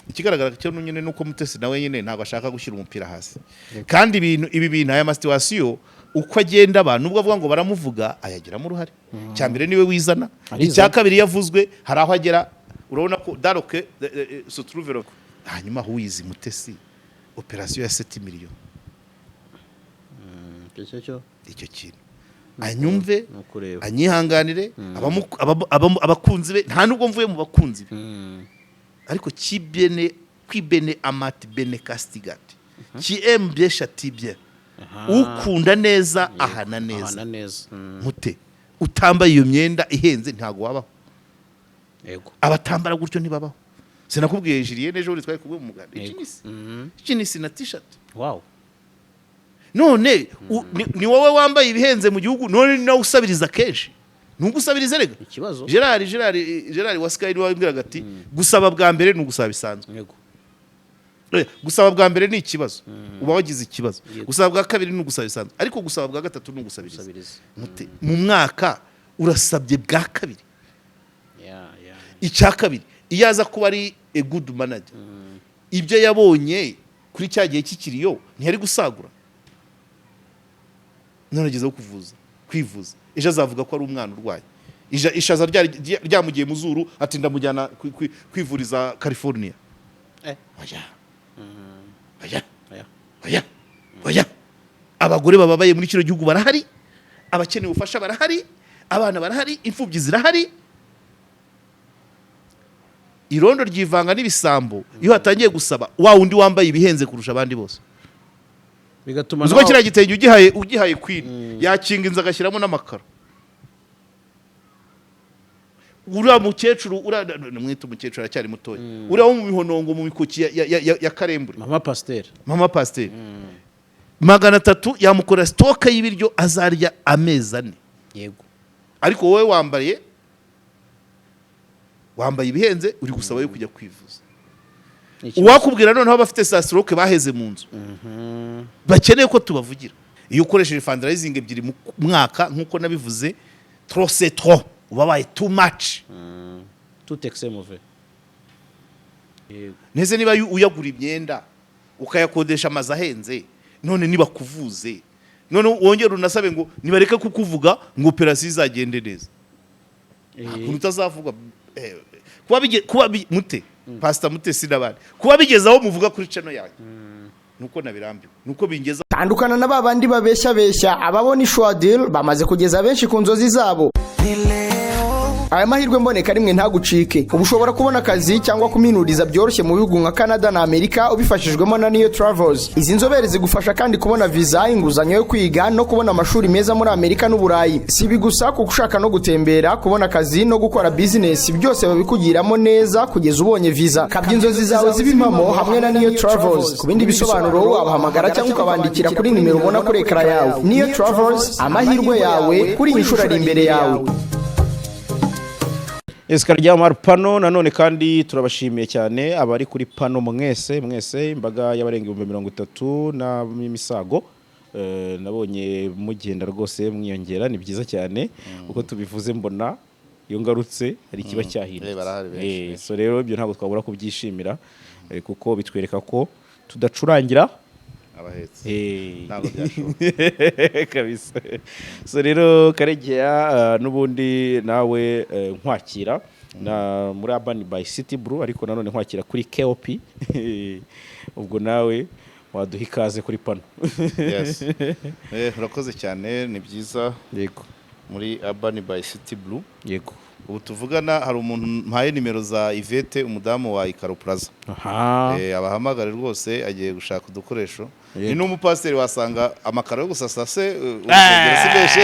Ikigaragara cyo nyine nuko Mutesi nawe nyine ntabwo ashaka gushyira umupira hasi, kandi ibintu ibi bintu, aya ma situation uko agenda aba, nubwo avuga ngo baramuvuga, ayagiramo uruhare. Icya mbere niwe wizana. Arizana. Icya kabiri, iyo avuzwe hari aho agera, urabona ko daroke se trouve. Hanyuma huyizi Mutesi, opération ya 7 millions. Icyo cyo Icyo kintu anyumve, ni ukureba. anyihanganire, abakunzi be, nta nubwo mvuye mu bakunzi be, ariko qui bene qui bene amat bene castigat, qui aime bien châtie bien. Ukunda neza ahana neza. Ahana neza. Mute utambaye iyo myenda ihenze ntabwo wabaho. Abatambara gutyo ntibabaho. Sinakubwiye Julienne ejo bundi twari kumwe mu muganda? Ijinisi, ijinisi na T-shirt. None ni wowe wambaye ibihenze mu gihugu, none ni nawe usabiriza kenshi, nubwo usabiriza rega. Ikibazo. Gerard wa Sky niwe wabwiraga ati: "Gusaba bwa mbere ni ugusaba bisanzwe." Gusaba bwa mbere ni ikibazo, uba wagize ikibazo. Gusaba bwa kabiri ni ugusaba bisanzwe, ariko gusaba bwa gatatu ni ugusabiriza. Gusabiriza. Mute, mu mwaka urasabye bwa kabiri. Ya. Icya kabiri, iyo aza kuba ari a good manager, ibyo yabonye kuri cya gihe cy'ikiriyo ntiyari gusagura. None agezeho kuvuza, kwivuza, ejo azavuga ko ari umwana urwaye. Ishaza ryamugiye mu zuru, ati: "Ndamujyana kwivuriza California." Oya, oya. Oya. Oya, oya. Abagore bababaye muri kino gihugu barahari, abakeneye ubufasha barahari, abana barahari, imfubyi zirahari. Irondo ryivanga n'ibisambo iyo hatangiye gusaba wa wundi wambaye ibihenze kurusha abandi bose. Bigatuma Uzi ko kiriya gitenge ugihaye Queen, yakinga inzu agashyiramo n'amakaro. Uriya mukecuru, uriya mwita umukecuru, aracyari mutoya, uriya wo mu Mihonongo, mu mikoki ya Karembure. Mama pasiteri. Mama pasiteri, 300 yamukorera stock y'ibiryo azarya amezi 4. Ariko wowe wambaye ibihenze, uri gusaba yo kujya kwivuza. Ikibazo. Uwakubwira noneho abafite za stroke baheze mu nzu, bakeneye ko tubavugira. Iyo ukoresheje fundraising ebyiri mu mwaka, nk'uko nabivuze, trop c'est trop, uba wabaye too much. Tout excès mauvais. Yego. Neze niba uyagura imyenda, ukayakodesha amazu ahenze, none niba kuvuze, none wongere unasabe ngo nibareke kukuvuga ngo opération izagende neza. Nta kuntu utazavugwa. Kuba mute Pastor Mutesi n'abandi, kuba bigeze aho muvuga kuri channel yanjye, nuko nabirambiwe, nuko bingeza. Tandukana na ba bandi babeshya beshya. Ababona Ishwadil bamaze kugeza benshi ku nzozi zabo. Aya mahirwe mboneka rimwe, ntagucike. Ubu ushobora kubona akazi cyangwa kuminuriza byoroshye mu bihugu nka Canada na Amerika ubifashijwemo na Niyo Travels. Izi nzobere zigufasha kandi kubona viza, inguzanyo yo kwiga no kubona amashuri meza muri Amerika n'Uburayi. Si ibi gusa, kuko ushaka no gutembera, kubona akazi no gukora bizinesi, byose babikugiramo neza kugeza ubonye viza. Kabya inzozi zawe zibe impamo hamwe na Niyo Travels. Ku bindi bisobanuro wabahamagara cyangwa ukabandikira kuri nimero ubona kuri écran yawe. Niyo Travels, amahirwe yawe kuri iyi nshuro ari imbere yawe. Esikaryamar pano. Nanone kandi turabashimiye cyane abari kuri pano mwese mwese, imbaga y'abarenga 30,000 n'imisago. Nabonye mugenda rwose mwiyongera, ni byiza cyane. Uko tubivuze, mbona iyo ngarutse hari ikiba cyahindutse. Barahari benshi, benshi. So rero ibyo ntabwo twabura kubyishimira, kuko bitwereka ko tudacurangira abahetse. Ntabwo byashoboka. Kabisa. So rero Karegeya, n'ubundi nawe nkwakira na muri Urban by City Blue, ariko nanone nkwakira kuri KOP. Ubwo nawe waduha ikaze kuri pano. Yes. Urakoze cyane, ni byiza. Muri Urban by City Blue. Ubu tuvugana hari umuntu mpaye nimero za Yvette, umudamu wa Ikaro Plaza. Abahamagare rwose, agiye gushaka udukoresho. Ni n'umupasiteri, wasanga amakaro yo gusasa se urusengero si menshi,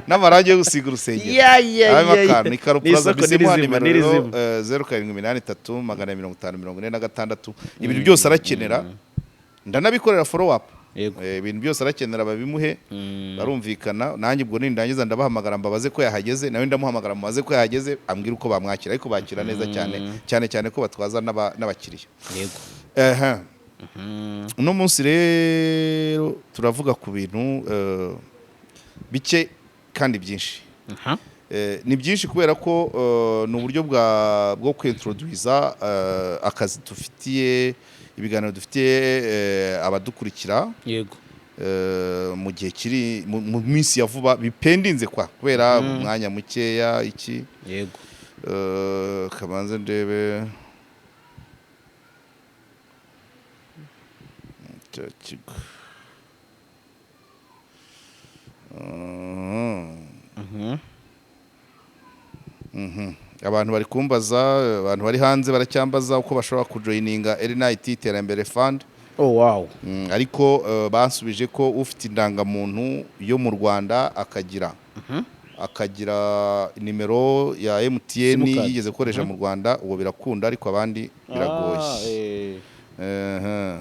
n'amarangi yo gusiga urusengero. Ya, Harimo ya, ya. akantu Ikaro Ni Plaza isoko, mbese ni muha rizima, nimero ni rero, rizima. 0783 250 46. Ibintu byose arakenera, ndanabikorera follow up. Ibintu byose arakenera babimuhe, barumvikana. Nanjye ubwo nindangiza ndabahamagara mbabaze ko yahageze, nawe ndamuhamagara mubaze ko yahageze, ambwira uko bamwakira. Ariko bakira neza cyane cyane cyane ko batwaza n'abakiriya. Ehe. Uno munsi rero turavuga ku bintu bike kandi byinshi. Ni byinshi kubera ko ni uburyo bwo kwintroduiza akazi dufitiye, ibiganiro dufitiye abadukurikira mu gihe kiri mu minsi ya vuba bipendinze kwa kubera umwanya mukeya iki. Kabanze ndebe cya kigo. Abantu bari kumbaza, abantu bari hanze baracyambaza uko bashobora kujoininga RNIT Iterambere Fund. Oh wow. Ariko bansubije ko ufite indangamuntu yo mu Rwanda, akagira nimero ya MTN SIM card. yigeze gukoresha mu Rwanda, uwo birakunda, ariko abandi biragoye. Ehe.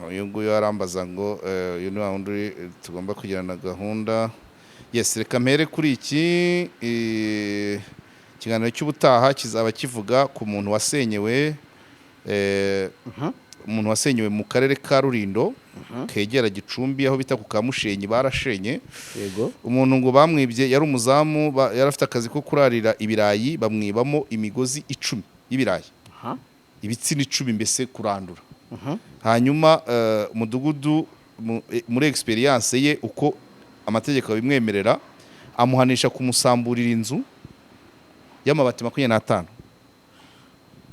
Uyu nguyu arambaza ngo uyu ni wa wundi tugomba kugirana gahunda. Yes, reka mpere kuri iki. Ikiganiro cy'ubutaha kizaba kivuga ku muntu wasenyewe, umuntu wasenyewe mu karere ka Rulindo kegera Gicumbi, aho bita ku Kamushenyi, barashenye. Umuntu ngo bamwibye, yari umuzamu, yari afite akazi ko kurarira ibirayi, bamwibamo imigozi 10 y'ibirayi, ibitsina 10 mbese, kurandura. Hanyuma umudugudu muri experience ye, uko amategeko abimwemerera, amuhanisha kumusamburira inzu y'amabati 25,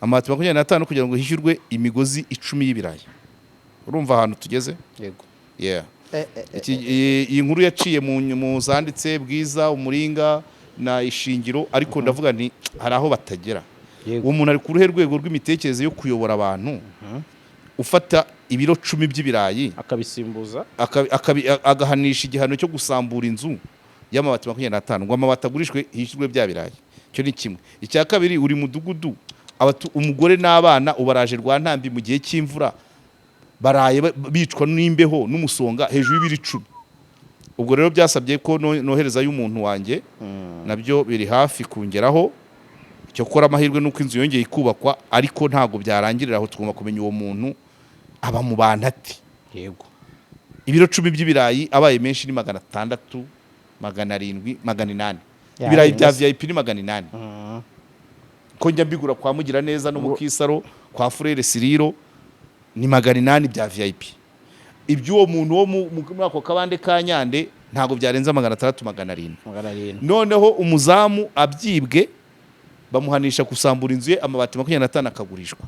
amabati 25, kugira ngo hishyurwe imigozi 10 y'ibirayi. Urumva ahantu tugeze? Yego. Yeah. Iyi nkuru yaciye mu zanditse Bwiza, Umuringa na Ishingiro, ariko ndavuga nti hari aho batagera. Uwo muntu ari ku ruhe rwego rw'imitekerereze yo kuyobora abantu, ufata ibiro 10 by'ibirayi akabisimbuza, agahanisha igihano cyo gusambura inzu y'amabati 25 ngo amabati agurishwe hishyurwe bya birayi? Icyo ni kimwe. Icya kabiri, uri mudugudu, umugore n'abana ubaraje rwa ntambi mu gihe cy'imvura, baraye bicwa n'imbeho n'umusonga hejuru y'ibiro 10. Ubwo rero byasabye ko noherezayo umuntu wanjye, nabyo biri hafi kungeraho. Icyo gukora, amahirwe nuko inzu yongeye ikubakwa, ariko ntabwo byarangirira aho. Tugomba kumenya uwo muntu aba mu bantu ati. Ibiro 10 by'ibirayi abaye menshi ni 600, 700, 800. Ibirayi bya VIP ni 800, ko njya mbigura kwa Mugira neza no mu Kisaro kwa Furere Siriro, ni 800 bya VIP. Iby'uwo muntu wo muri ako kabande ka Nyande ntabwo byarenza 600, 700. 700. Noneho umuzamu abyibwe, bamuhanisha gusambura inzu ye, amabati 25 akagurishwa.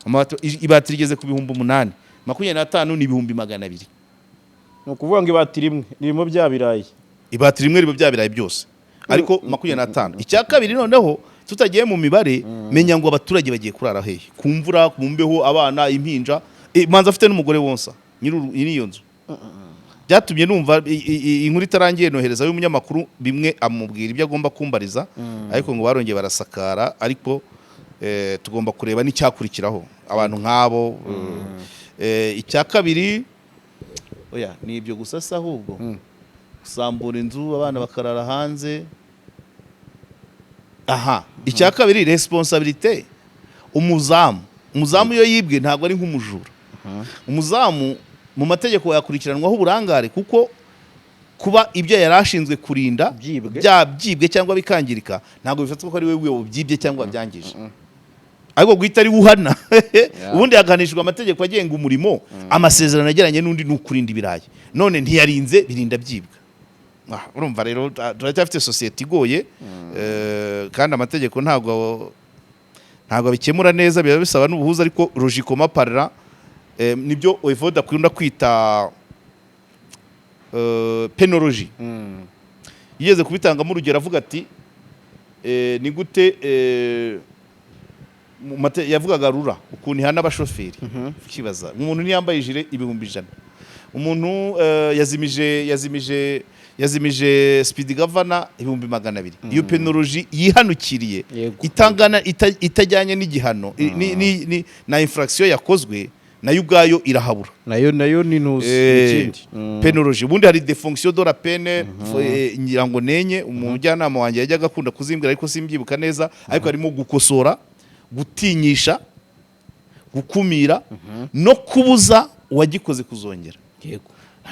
Amabati, ibati rigeze ku 8000, 25 ni 200,000. Ni ukuvuga ngo ibati rimwe ririmo bya birayi? Ibati rimwe riba bya birayi byose, ariko 25. Icya kabiri noneho, tutagiye mu mibare, menya ngo abaturage bagiye kurara hehe ku mvura, ku mbeho, abana, impinja? Manza afite n'umugore wonsa nyiri iyo nzu. Byatumye numva inkuru itarangiye, nohereza y'umunyamakuru bimwe, amubwira ibyo agomba kumbariza, ariko ngo barongeye barasakara. Ariko tugomba kureba n'icyakurikiraho abantu nk'abo. Icya kabiri, oya, ni ibyo gusa se? Ahubwo gusambura inzu, abana bakarara hanze. Aha, icya kabiri, responsabilité. Umuzamu iyo yibwe ntabwo ari nk'umujura. Umuzamu mu mategeko yakurikiranwaho uburangare, kuko kuba ibyo yari ashinzwe kurinda Byibwe. Byibwe cyangwa bikangirika, ntabwo bifatwa ko ari we wabyibye cyangwa wabyangije, ariko guhita ari we uhana. Ubundi haganishijwe amategeko agenga umurimo, amasezerano agiranye n'undi ni ukurinda ibirayi, none ntiyarinze, birinda byibwa. Urumva rero turacyafite sosiyete igoye, kandi amategeko ntabwo abikemura neza, biba bisaba n'ubuhuza. Ariko logiquement parlant, nibyo Evode akunda kwita pénologie. Yigeze kubitangamo urugero, avuga ati ni gute yavugaga RURA ukuntu ihana abashoferi. Ukibaza umuntu ntiyambaye ijire, 100,000. Umuntu yazimije speed governor, 200,000. Iyo pénologie yihanukiriye, itangana itajyanye n'igihano na infraction yakozwe, nayo ubwayo irahabura. Nayo ni ntuzi ikindi. Pénologie. Ubundi hari des fonctions de la peine, ngira ngo nenye umujyanama wanjye yajyaga akunda kuzimbwira, ariko simbyibuka neza, ariko harimo gukosora, gutinyisha, gukumira no kubuza uwagikoze kuzongera.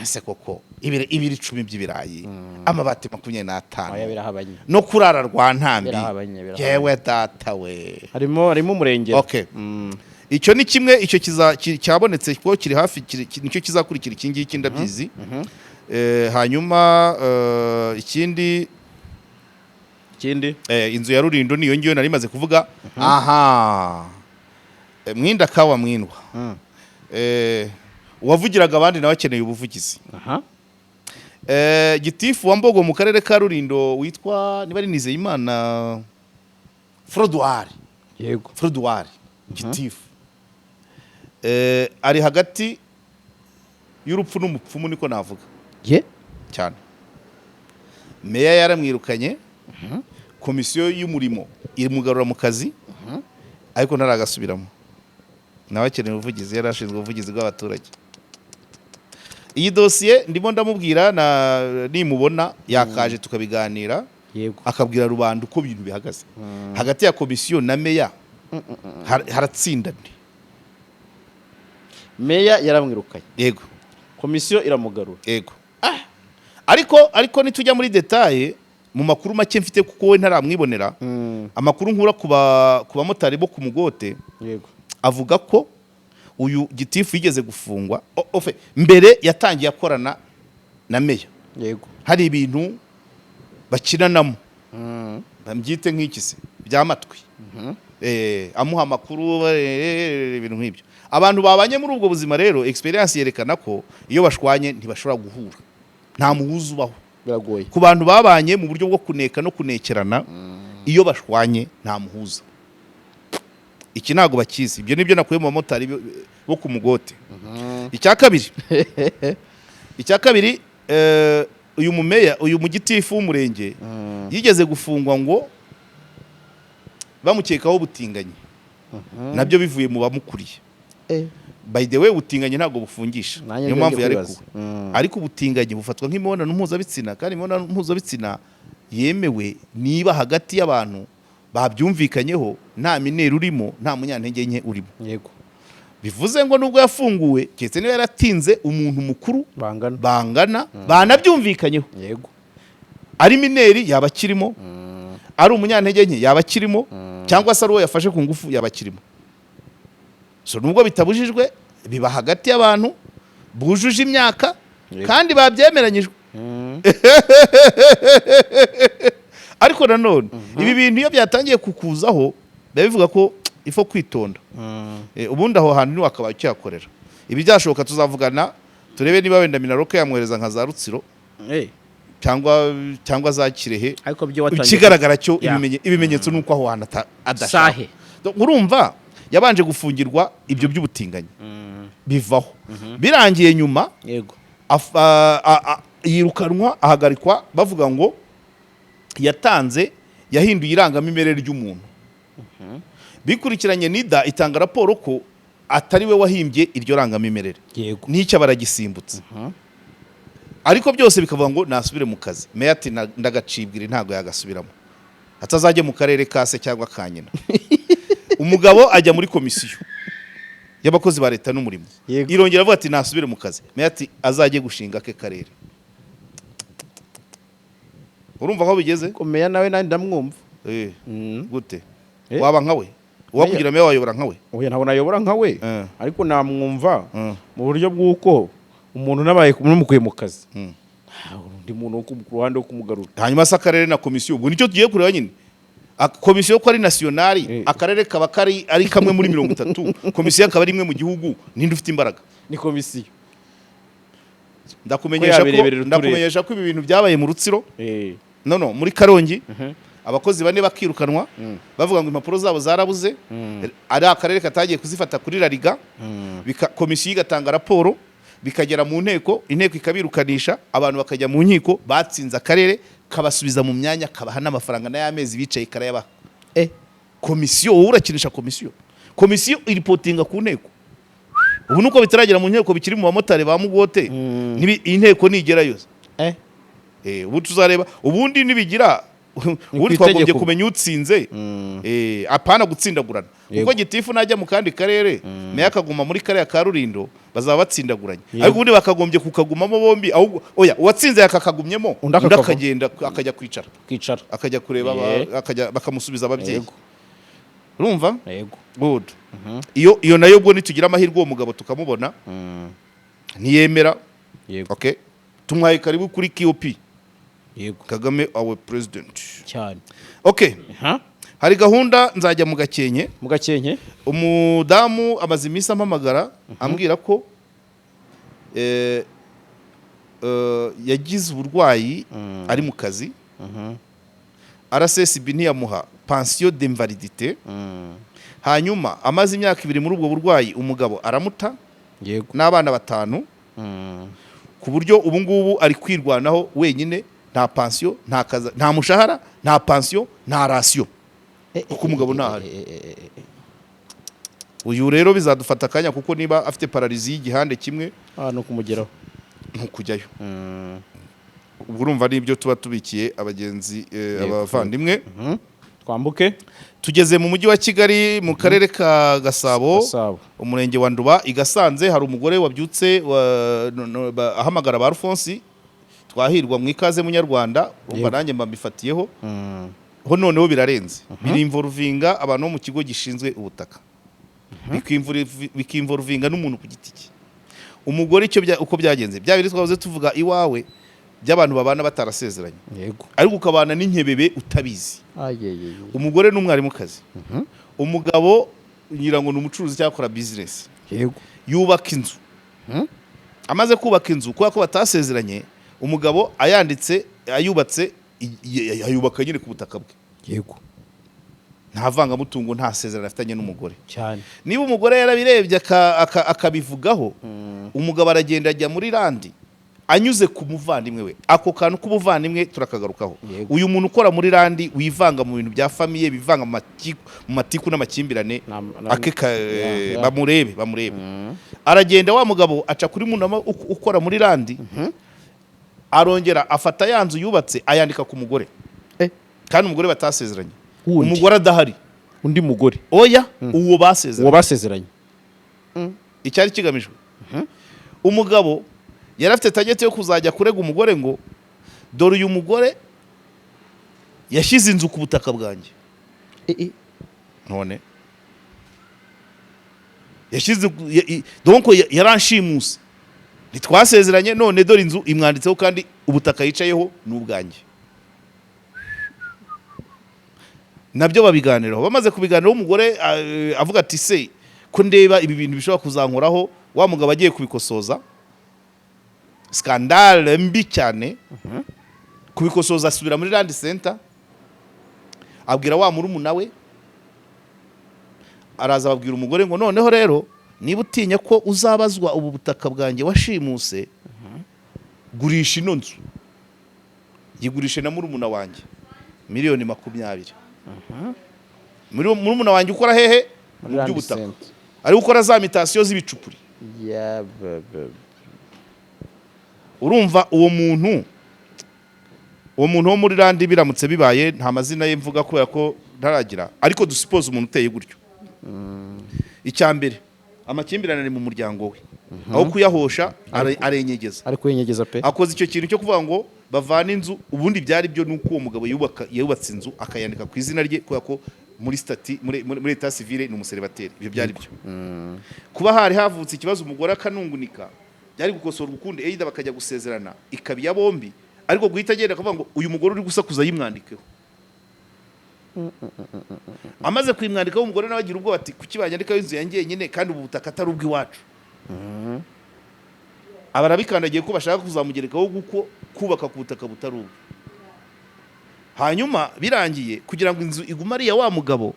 Ese koko ibiri 10 by'ibirayi, amabati makumyabiri Oya, n'atanu birahabanye. No kurara rwa ntambi. Birahabanye, birahabanye. Yewe data we! Harimo umurengera. Okay, icyo ni kimwe. Icyo cyabonetse kuko kiri hafi, nicyo kizakurikira iki ngiki, ndabyizi. Hanyuma ikindi Ikindi? Inzu ya Rurindo niyo ngiyo nari maze kuvuga. Aha. Mwinda kawa mwindwa. Uwavugiraga abandi nawe akeneye ubuvugizi. Gitifu wa Mbogo mu karere ka Rulindo witwa niba ari Nizeyimana Frodoir. Frodoir gitifu, ari hagati y'urupfu n'umupfumu, niko navuga. Ye? Cyane. Meya yaramwirukanye, komisiyo y'umurimo imugarura mu kazi, ariko ntaragasubiramo. Nawe akeneye ubuvugizi, yari ashinzwe ubuvugizi bw'abaturage. Iyi dosiye ndimo ndamubwira na nimubona yakaje tukabiganira, akabwira rubanda uko ibintu bihagaze hagati ya komisiyo na meya. Haratsindana. Meya yaramwirukanye? Yego. Komisiyo iramugarura? Yego. Ariko nitujya muri détails, mu makuru make mfite, kuko we ntaramwibonera, amakuru nkura ku bamotari bo ku Mugote avuga ko uyu gitifu yigeze gufungwa. Ofe, mbere yatangiye akorana na meya, hari ibintu bakinanamo, mbyite nk'iki se, by'amatwi, amuha amakuru, ibintu nk'ibyo. Abantu babanye muri ubwo buzima rero, experience yerekana ko iyo bashwanye ntibashobora guhura, nta muhuza ubaho. Biragoye. Ku bantu babanye mu buryo bwo kuneka no kunekerana, iyo bashwanye nta muhuza. Iki ntabwo bakizi. Ibyo nibyo nakuye mu bamotari bo ku Mugote. Icya kabiri, uyu mumeya, uyu mugitifu w'umurenge yigeze gufungwa ngo bamukekaho ubutinganyi, nabyo bivuye mu bamukuriye. By the way, ubutinganyi ntabwo bufungisha. Nanjye Niyo nibyo mpamvu ngiye yarekuwe. kwibaza. Ariko ubutinganyi bufatwa nk'imibonano mpuzabitsina, kandi imibonano mpuzabitsina yemewe niba hagati y'abantu babyumvikanyeho, nta mineur urimo, nta munyantege nke urimo. Bivuze ngo nubwo yafunguwe, keretse niba yaratinze umuntu mukuru bangana, bangana, banabyumvikanyeho, ari mineur yaba akirimo, ari umunyantege nke yaba akirimo, cyangwa se ari uwo yafashe ku ngufu yaba akirimo. So nubwo bitabujijwe, biba hagati y'abantu bujuje imyaka kandi babyemeranyijwe. Ariko nanone ibi bintu iyo byatangiye kukuzaho, biba bivuga ko ifo kwitonda. Ubundi aho hantu ntiwakabaye ukihakorera. Ibi byashoboka tuzavugana, turebe niba wenda MINALOC yamwohereza nka za Rutsiro cyangwa za Kirehe. Ariko byo watangiye Ikigaragara cyo, ibimenyetso ni uko aho hantu adashaka. Sahe. Donc, urumva yabanje gufungirwa ibyo by'ubutinganyi, bivaho, birangiye nyuma yirukanwa, ahagarikwa, bavuga ngo yatanze, yahinduye irangamimerere ry'umuntu. Bikurikiranye, NIDA itanga raporo ko atari we wahimbye iryo rangamimerere. N'icyo baragisimbutse, ariko byose bikavuga ngo nasubire mu kazi. Meya ati: "Ndagacibwira ntabwo yagasubiramo, atazajya mu karere ka se cyangwa ka nyina." Umugabo ajya muri komisiyo y'abakozi ba leta n'umurimo, irongera avuga ati nasubire mu kazi. Meya ati azajye gushinga ake karere. Urumva aho bigeze? Ko meya nawe nanjye ndamwumva. Gute? Eh? Waba nka we? Uwakugira meya wayobora nka we? Oya, ntabwo nayobora nka we, ariko namwumva mu buryo bw'uko umuntu nabaye namukuye mu kazi, nta undi muntu wo ku ruhande wo kumugarura. Hanyuma se akarere na komisiyo, ubwo nicyo tugiye kureba nyine. Komisiyo ko ari nationale, akarere kaba kari ari kamwe muri 30, komisiyo akaba ari imwe mu gihugu, ninde ufite imbaraga? Ni komisiyo. Ndakumenyesha Ko ko yabireberera uturere. Ndakumenyesha ko ibi bintu byabaye mu Rutsiro, no muri Karongi, abakozi bane bakirukanwa bavuga ngo impapuro zabo zarabuze, ari akarere katagiye kuzifata kuri rariga, komisiyo igatanga raporo, bikagera mu nteko, inteko ikabirukanisha, abantu bakajya mu nkiko, batsinze, akarere kabasubiza mu myanya, kabaha n'amafaranga n'ay'amezi bicaye karayabaha. Komisiyo, wowe urakinisha komisiyo? Komisiyo iripotinga ku nteko. Ubu nuko bitaragera mu nteko, bikiri mu bamotari ba Mugote. Inteko nigerayo, ubu tuzareba ubundi nibigira. Ubundi ku twagombye itegeko. kumenya utsinze, apana gutsindagurana, kuko gitifu najya mu kandi karere, meya akaguma muri kariya ka Rurindo, bazaba batsindaguranye. Ariko ubundi bakagombye kukagumamo bombi, ahubwo oya, uwatsinze yakakagumyemo, Undi undi akakavamo. akagenda akajya kwicara, Kwicara. akajya kureba akajya bakamusubiza ababyeyi. Urumva? Yego. Good. Iyo nayo ubwo nitugira amahirwe uwo mugabo tukamubona, ntiyemera. Okay, tumuhaye karibu kuri KOP. Kagame our president. Cyane. Okay. Ha. Hari gahunda, nzajya mu Gakenke. Mu Gakenke. Umudamu amaze iminsi ampamagara ambwira ko yagize uburwayi ari mu kazi, RSSB ntiyamuha pension d'invalidité. Hanyuma amaze imyaka 2 muri ubwo burwayi, umugabo aramuta n'abana batanu, ku buryo ubu ngubu ari kwirwanaho wenyine, nta pansiyo, nta kaza, nta mushahara, nta pansiyo, nta ration, kuko umugabo ntahari. Uyu rero bizadufata akanya, kuko niba afite paralysie y'igihande kimwe, Ah, no kumugeraho. Ntukujyayo. Ubwo urumva n'ibyo tuba tubikiye abagenzi, abavandimwe. Twambuke. Tugeze mu Mujyi wa Kigali, mu Karere ka Gasabo, Gasabo. Umurenge wa Nduba, i Gasanze, hari umugore wabyutse no- no, ahamagara ba Alphonse Twahirwa mu Ikaze Munyarwanda. Umva, nanjye mba mbifatiyeho ho. Noneho birarenze, birinvolvinga abantu bo mu kigo gishinzwe ubutaka, bikinvolvinga n'umuntu ku giti cye. Umugore icyo uko byagenze, bya biri twahoze tuvuga iwawe by'abantu babana batarasezeranye, ariko ukabana n'inkebebe utabizi. Umugore ni umwarimukazi, umugabo ngira ngo ni umucuruzi cyangwa akora bizinesi. Yubaka inzu. Amaze kubaka inzu, kubera ko batasezeranye, umugabo ayanditse ayubatse, ayubaka nyine ku butaka bwe. Nta vangamutungo, nta sezerano afitanye n'umugore. Niba umugore yarabirebye akabivugaho, umugabo aragenda ajya muri Land anyuze ku muvandimwe we. Ako kantu k'ubuvandimwe turakagarukaho. Uyu muntu ukora muri Land wivanga mu bintu bya famille, bivanga mu matiku n'amakimbirane, ake bamurebe, bamurebe. Aragenda, wa mugabo aca kuri munama ukora muri Land, arongera afata ya nzu yubatse ayandika ku mugore, kandi umugore batasezeranye. Wundi. Umugore adahari. Undi mugore. Oya, uwo basezeranye. Uwo basezeranye. Icyari kigamijwe, umugabo yari afite target yo kuzajya kurega umugore ngo dore uyu mugore yashyize inzu ku butaka bwanjye, none yashyize donc yaranshimuse, ntitwasezeranye, none dore inzu imwanditseho kandi ubutaka yicayeho ni ubwanjye. Nabyo babiganiraho. Bamaze kubiganiraho, umugore avuga ati: "Se ko ndeba ibi bintu bishobora kuzankoraho?" Wa mugabo agiye kubikosoza, scandale mbi cyane. Kubikosoza, asubira muri Land Center, abwira wa murumuna we, araza ababwira umugore ngo: "Noneho rero niba utinya ko uzabazwa ubu butaka bwanjye washimuse, gurisha ino nzu, yigurishe na murumuna wanjye miliyoni 20." Murumuna wanjye ukora hehe? Mu Muri Land by'ubutaka. Center. Ari gukora za mutation z'ibicupuri. Urumva uwo muntu wo muri Land, biramutse bibaye, nta mazina ye mvuga kubera ko ntaragira, ariko dusuppose umuntu uteye gutyo, icya mbere amakimbirane ari mu muryango we, aho kuyahosha arenyegeza. Ari kwenyegeza pe. Akoze icyo kintu cyo kuvuga ngo bavane inzu. Ubundi byari byo nuko uwo mugabo yubatse inzu akayandika ku izina rye, kubera ko muri statut, muri état civil ni umucélibataire. Ibyo byari byo. Kuba hari havutse ikibazo, umugore akanungunika, byari gukosorwa ukundi, either bakajya gusezerana ikaba iya bombi. Ariko guhita agenda akavuga ngo uyu mugore uri gusakuza yimwandikeho, amaze kuyimwandikaho, umugore nawe agira ubwoba ati: "Kuki banyandikaho inzu yanjye nyine kandi ubu butaka atari ubw'iwacu?" Aba arabikandagiye ko bashaka kuzamugerekaho kuko kubaka ku butaka butari ubwe. Hanyuma birangiye, kugira ngo inzu igume ari iya wa mugabo,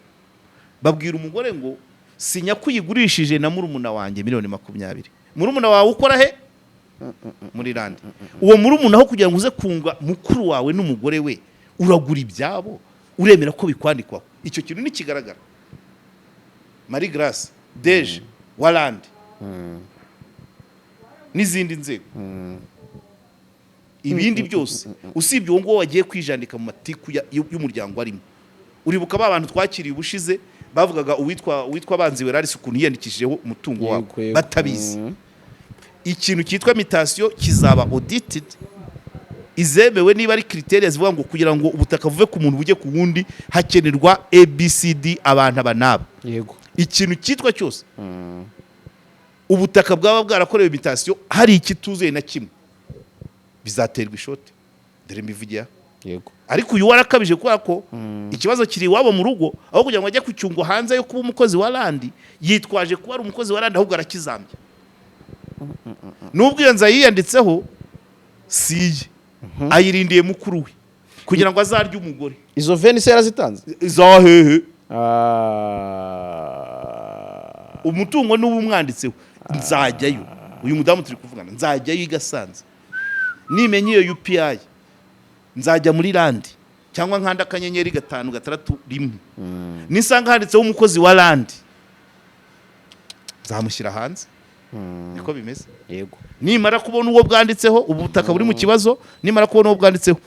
babwira umugore ngo: "Sinya ko uyigurishije na murumuna wanjye miliyoni 20." Murumuna wawe ukora he? Muri Land. Uwo murumuna, aho kugira ngo uze kunga mukuru wawe n'umugore we, uragura ibyabo, uremera ko bikwandikwaho. Icyo kintu ntikigaragara. Marie Grace deje wa Land n'izindi nzego. Ibindi byose usibye uwo nguwo wagiye kwijandika mu matiku y'umuryango arimo. Uribuka ba bantu twakiriye ubushize bavugaga uwitwa Banzi Werarisi, ukuntu yiyandikishijeho umutungo wabo Yego, yego. batabizi. Ikintu cyitwa mutation kizaba audited, izemewe niba ari criteria zivuga ngo kugira ngo ubutaka buve ku muntu bujye ku wundi hakenerwa ABCD, abantu aba n'aba. Ikintu cyitwa cyose ubutaka bwaba bwarakorewe mutation hari ikituzuye na kimwe, bizaterwa ishoti. Dore mbivugiye aha. Ariko uyu warakabije, kubera ko ikibazo kiri iwabo mu rugo, aho kugira ngo ajye ku cyungo hanze yo kuba umukozi wa Land, yitwaje kuba ari umukozi wa Land, ahubwo arakizambya. Nubwo iyo nzu yiyanditseho si iye, ayirindiye mukuru we kugira ngo azarye umugore. Izo veni se yarazitanze? Za hehe? Ah. Umutungo niwo umwanditseho. Nzajyayo, uyu mudamu turi kuvugana, nzajyayo i Gasanze nimenya iyo UPI, nzajya muri Land cyangwa nkanda *561, nisanga handitseho umukozi wa Land nzamushyira hanze. Niko bimeze. Nimara kubona uwo bwanditseho, ubu butaka buri mu kibazo, nimara kubona uwo bwanditseho,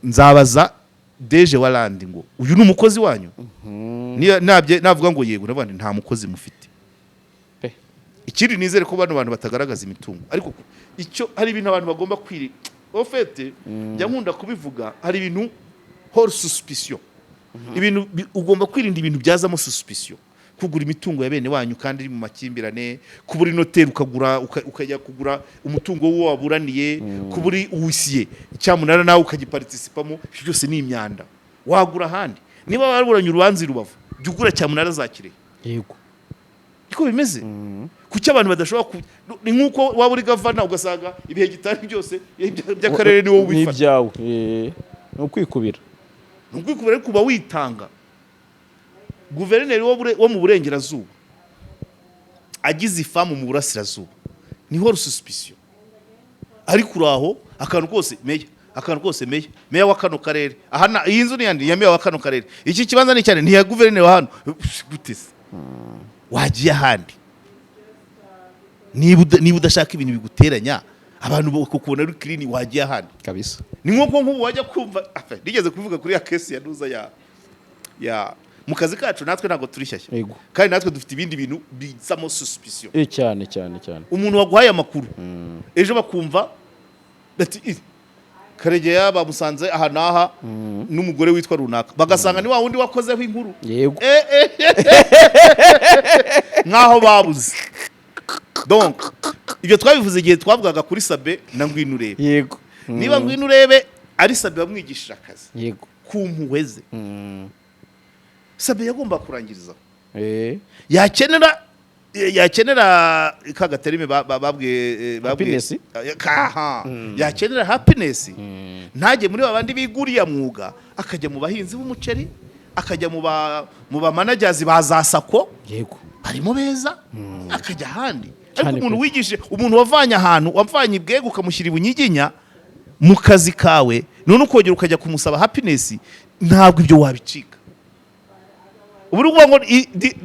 nzabaza DG wa Land ngo: "Uyu ni umukozi wanyu?" Niyo navuga ngo yego, ndavuga nti: "Nta mukozi mufite." Pe. Ikindi, nizere ko bano bantu batagaragaza imitungo, ariko icyo hari ibintu abantu bagomba kwiri au fait, njya nkunda kubivuga, hari ibintu hors suspicion, ibintu ugomba kwirinda, ibintu byazamo suspicion: kugura imitungo ya bene wanyu kandi iri mu makimbirane, kubura inoteri ukagura, ukajya kugura umutungo w'uwo waburaniye, kubura uwisiye cyamunara nawe ukagiparticipamo, ibyo byose ni imyanda. Wagura ahandi. Niba waburanye urubanza i Rubavu, jya ugura cyamunara za Kirehe. Niko bimeze. Kuki abantu badashobora ku ni nk'uko waba uri gavana ugasanga ibihe gitari byose by'akarere ni wowe ubifata. N'ibyawe. Ni ukwikubira. Ni ukwikubira, ariko uba witanga. Guverineri wo mu burengerazuba agize ifamu mu burasirazuba, niho suspicion. Ariko uraho akantu kose meya, akantu kose meya, meya wa kano karere aha, iyi nzu ni yandi ya meya wa kano karere, iki kibanza ni cyane ni ya guverineri wa hano. Gute se wagiye ahandi? Niba udashaka ibintu biguteranya, abantu bakukubona ari clean, wagiye ahandi. Ni nk'uko nk'ubu wajya kumva nigeze kuvuga kuri ya case ya nuza ya mu kazi kacu, natwe ntabwo turi shyashya. Kandi natwe dufite ibindi bintu bizamo suspicion. Cyane cyane cyane. Umuntu waguhaye amakuru, ejo bakumva bati: "Ih, Karegeya bamusanze aha n'aha n'umugore witwa runaka," bagasanga ni wa wundi wakozeho inkuru. Nk'aho babuze. Donc ibyo twabivuze igihe twavugaga kuri Sabe na Ngwino Urebe. Niba Ngwino Urebe ari Sabe wamwigishije akazi ku mpuhwe ze, Sabe yagomba kurangirizaho. Yakenera ka gaterime babwiye Happiness? Kaha yakenera happiness, ntajye muri babandi biguriya mwuga, akajya mu bahinzi b'umuceri, akajya mu ba managers ba za SACCO, harimo beza, akajya ahandi. Ariko umuntu wigishije, umuntu wavanye ahantu, wavanye ibwega ukamushyira ibunyiginya mu kazi kawe, none ukongera ukajya kumusaba happiness, ntabwo ibyo wabicika. Ubu uri kuvuga ngo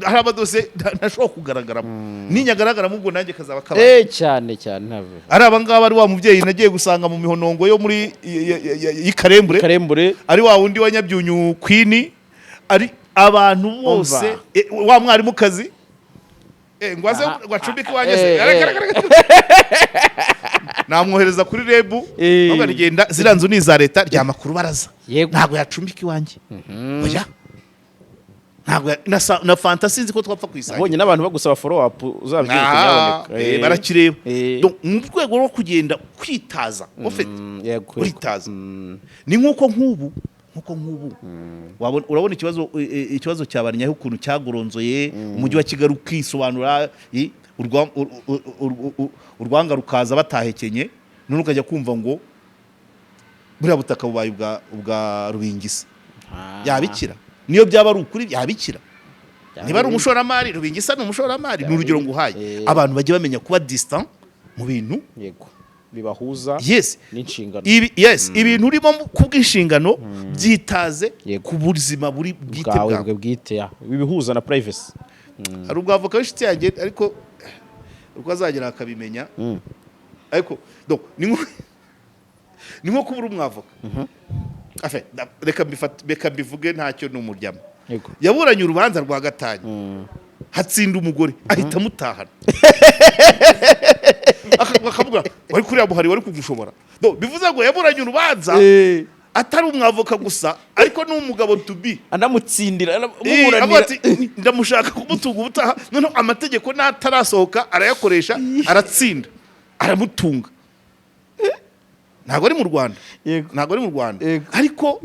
hari amadosiye ntashobora kugaragaramo, ninyagaragaramo ubwo nanjye kazaba kabaye. Cyane cyane, ntabwo. Ari abangaba, ari wa mubyeyi nagiye gusanga mu mihonongo yo muri y'Ikarembure, Karembure. ari wa wundi wa Nyabyunyu Queen, ari abantu bose, Umva. Wa mwarimukazi, ngo aze ngo acumbike iwanjye se? Namwohereza kuri REB. Ahubwo rigenda, ziriya nzu ni iza leta, ryama ku rubaraza. Ntabwo yacumbika iwanjye, oya, ntabwo na fanta sinzi ko twapfa kuyisangira. Nabonye n'abantu bagusaba follow up, uzabyibuke. Ah, nyaboneka. Barakireba. Donc, mu rwego rwo kugenda kwitaza ufite uritaza. Ni nk'uko nk'ubu urabona ikibazo cya Barinyaho ukuntu cyagoronzoye umujyi wa Kigali ukisobanura, urwanga rukaza batahekenye, none ukajya kumva ngo buriya butaka bubaye ubwa Rubingisa. Yabikira? Niyo byaba ari ukuri, yabikira? Niba ari umushoramari, Rubingisa ni umushoramari, ni urugero nguhaye. Abantu bajya bamenya kuba distant mu bintu Yego, bibahuza n'inshingano. Yes, ibintu urimo kubw'inshingano byitaze Yego. ku buzima buri bwite bwawe bwawe. Bwe bwite, ya ibihuza na privacy. Hari ubwavoka w'inshuti yanjye, ariko uko azagera akabimenya. Ariko donc ni nko Ni nko kubura umwavoka. Enfin, reka mbivuge, ntacyo, ni umuryamo. Yaburanye urubanza rwa gatanya, hatsinda umugore, ahita amutahana. Akavuga wari kuriya buhari wari kugushobora. Bivuze ngo yaburanye urubanza atari umwavoka gusa, ariko n'umugabo to be. Anamutsindira, Avuga anamuburanira. ati ndamushaka kumutunga ubutaha. Noneho amategeko n'atarasohoka arayakoresha, aratsinda, aramutunga. Ntabwo ari mu Rwanda. Ntabwo ari mu Rwanda. Ariko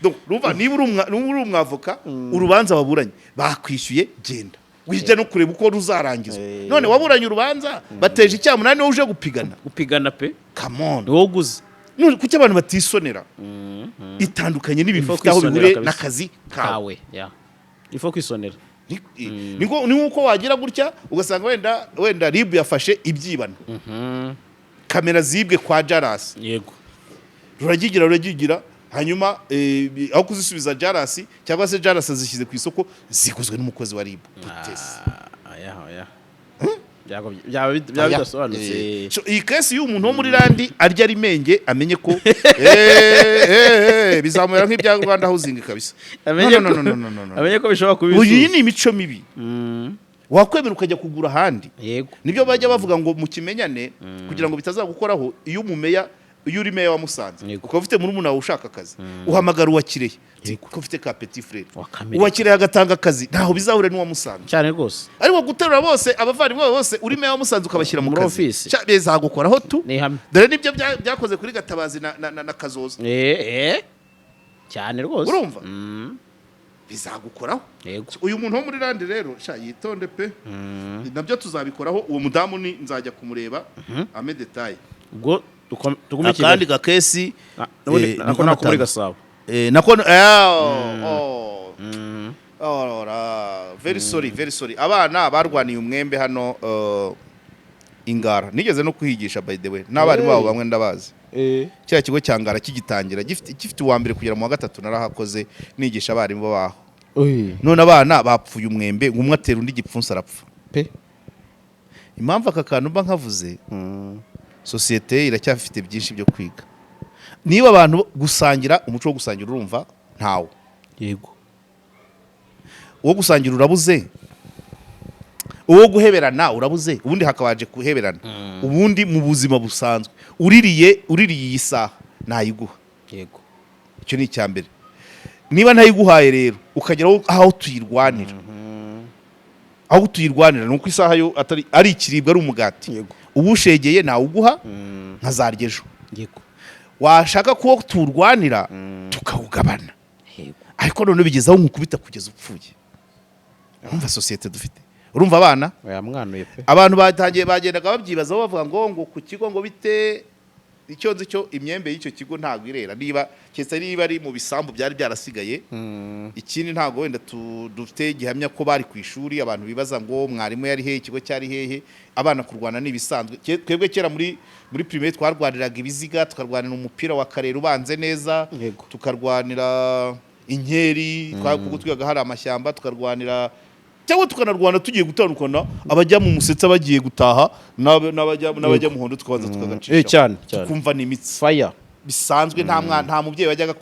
donc, urumva niba uri umwavoka, urubanza waburanye bakwishyuye, genda, wijya no kureba uko ruzarangizwa. None waburanye urubanza bateje icyamunani, wowe uje gupigana. Gupigana pe. Come on. Ni wowe uguze. None kuki abantu batisonera? Itandukanye n'ibintu Ifo bifite aho kwisonera bihuriye kabisa. n'akazi kawe. Kawe ya ifo kwisonera. Ni nkuko wagira gutya ugasanga wenda RIB yafashe ibyibano, kamera zibwe kwa Jarasi. Ruragigira, ruragigira, hanyuma aho kuzisubiza Jarasi, cyangwa se Jarasi azishyize ku isoko, ziguzwe n'umukozi wa RIB. Gutese? Aya oya, byaba Aya. bidasobanutse. So, iyi case y'umuntu wo muri randi arya ari menge, amenye ko bizamubera nk'ibya Rwanda Housing kabisa. Amenye No, no, no, no, no, no, no. Amenye ko bishobora kuba Uyu ibisubizo. ni imico mibi. Wakwemera ukajya kugura ahandi. Nibyo bajya bavuga ngo mu kimenyane, kugira ngo bitazagukoraho. Iyo umumeya, iyo uri meya wa Musanze, ukaba ufite murumuna wawe ushaka akazi, uhamagara uwa Kirehe ko ufite ka petit frère. Wa Kamere. Uwa Kirehe agatanga akazi, ntaho bizahure n'uwa Musanze. Cyane rwose. Ariko guterura bose, abavandimwe bawe bose, uri meya wa Musanze, ukabashyira mu Muri kazi, office. Sha, bizagukoraho tu. Ni ihame. Dore nibyo byakoze kuri Gatabazi na Kazoza. Cyane rwose. Urumva? Bizagukoraho. Uyu muntu wo muri randi rero, sha, yitonde pe. Nabyo tuzabikoraho. Uwo mudamu ni nzajya kumureba ame détails. Ubwo tugume Akandi Kigali. gakesi. Ah, n'ubundi nako niko nako muri natanga. Gasabo. Nako oh, oh, ra, very sorry, very sorry. Abana barwaniye umwembe hano Ingara. Nigeze no kuhigisha, by the way, n'abarimu babo bamwe ndabazi. Kiriya kigo cya Ngara kigitangira, gifite uwa mbere kugera mu wa gatatu, narahakoze nigisha abarimu baho. None abana bapfuye umwembe, ngo umwe atera undi igipfunsi, arapfa. Pe. Impamvu aka kantu mba nkavuze, sosiyete iracyafite byinshi byo kwiga. Niba abantu gusangira, umuco wo gusangira urumva ntawo. Uwo gusangira urabuze, uwo guheberana urabuze. Ubundi hakabaje guheberana. Ubundi mu buzima busanzwe, uririye iyi saha nayiguha. Icyo ni icya mbere. Niba ntayiguhaye rero, ukagera aho tuyirwanira, aho tuyirwanira ni uko isaha yo atari ari ikiribwa, ari umugati. Uwushegeye nawuguha, nkazarya ejo. Washaka ko tuwurwanira, tukawugabana. Ariko none bigeze aho nkukubita kugeza upfuye. Urumva sosiyete dufite? Urumva abana? Yamwanuye pe. Abantu batangiye bagendaga babyibazaho, bavuga ngo ku kigo ngo bite. Icyo nzi cyo, imyembe y'icyo kigo ntabwo irera, niba keretse niba ari mu bisambu byari byarasigaye. Ikindi, ntabwo wenda dufite gihamya ko bari ku ishuri. Abantu bibaza ngo mwarimu yari hehe, ikigo cyari hehe? Abana kurwana ni ibisanzwe. Twebwe kera muri primaire twarwaniraga ibiziga, tukarwanira umupira wa karere ubanze neza, tukarwanira inkeri, kuko twigaga hari amashyamba, tukarwanira cyangwa tukanarwana tugiye gutandukana, abajya mu musetsa bagiye gutaha, n'abajya muhondo, tukabanza tukagacisha, Cyane, cyane. tukumva ni imitsi. Fire. Bisanzwe, nta mwana, nta mubyeyi wajyaga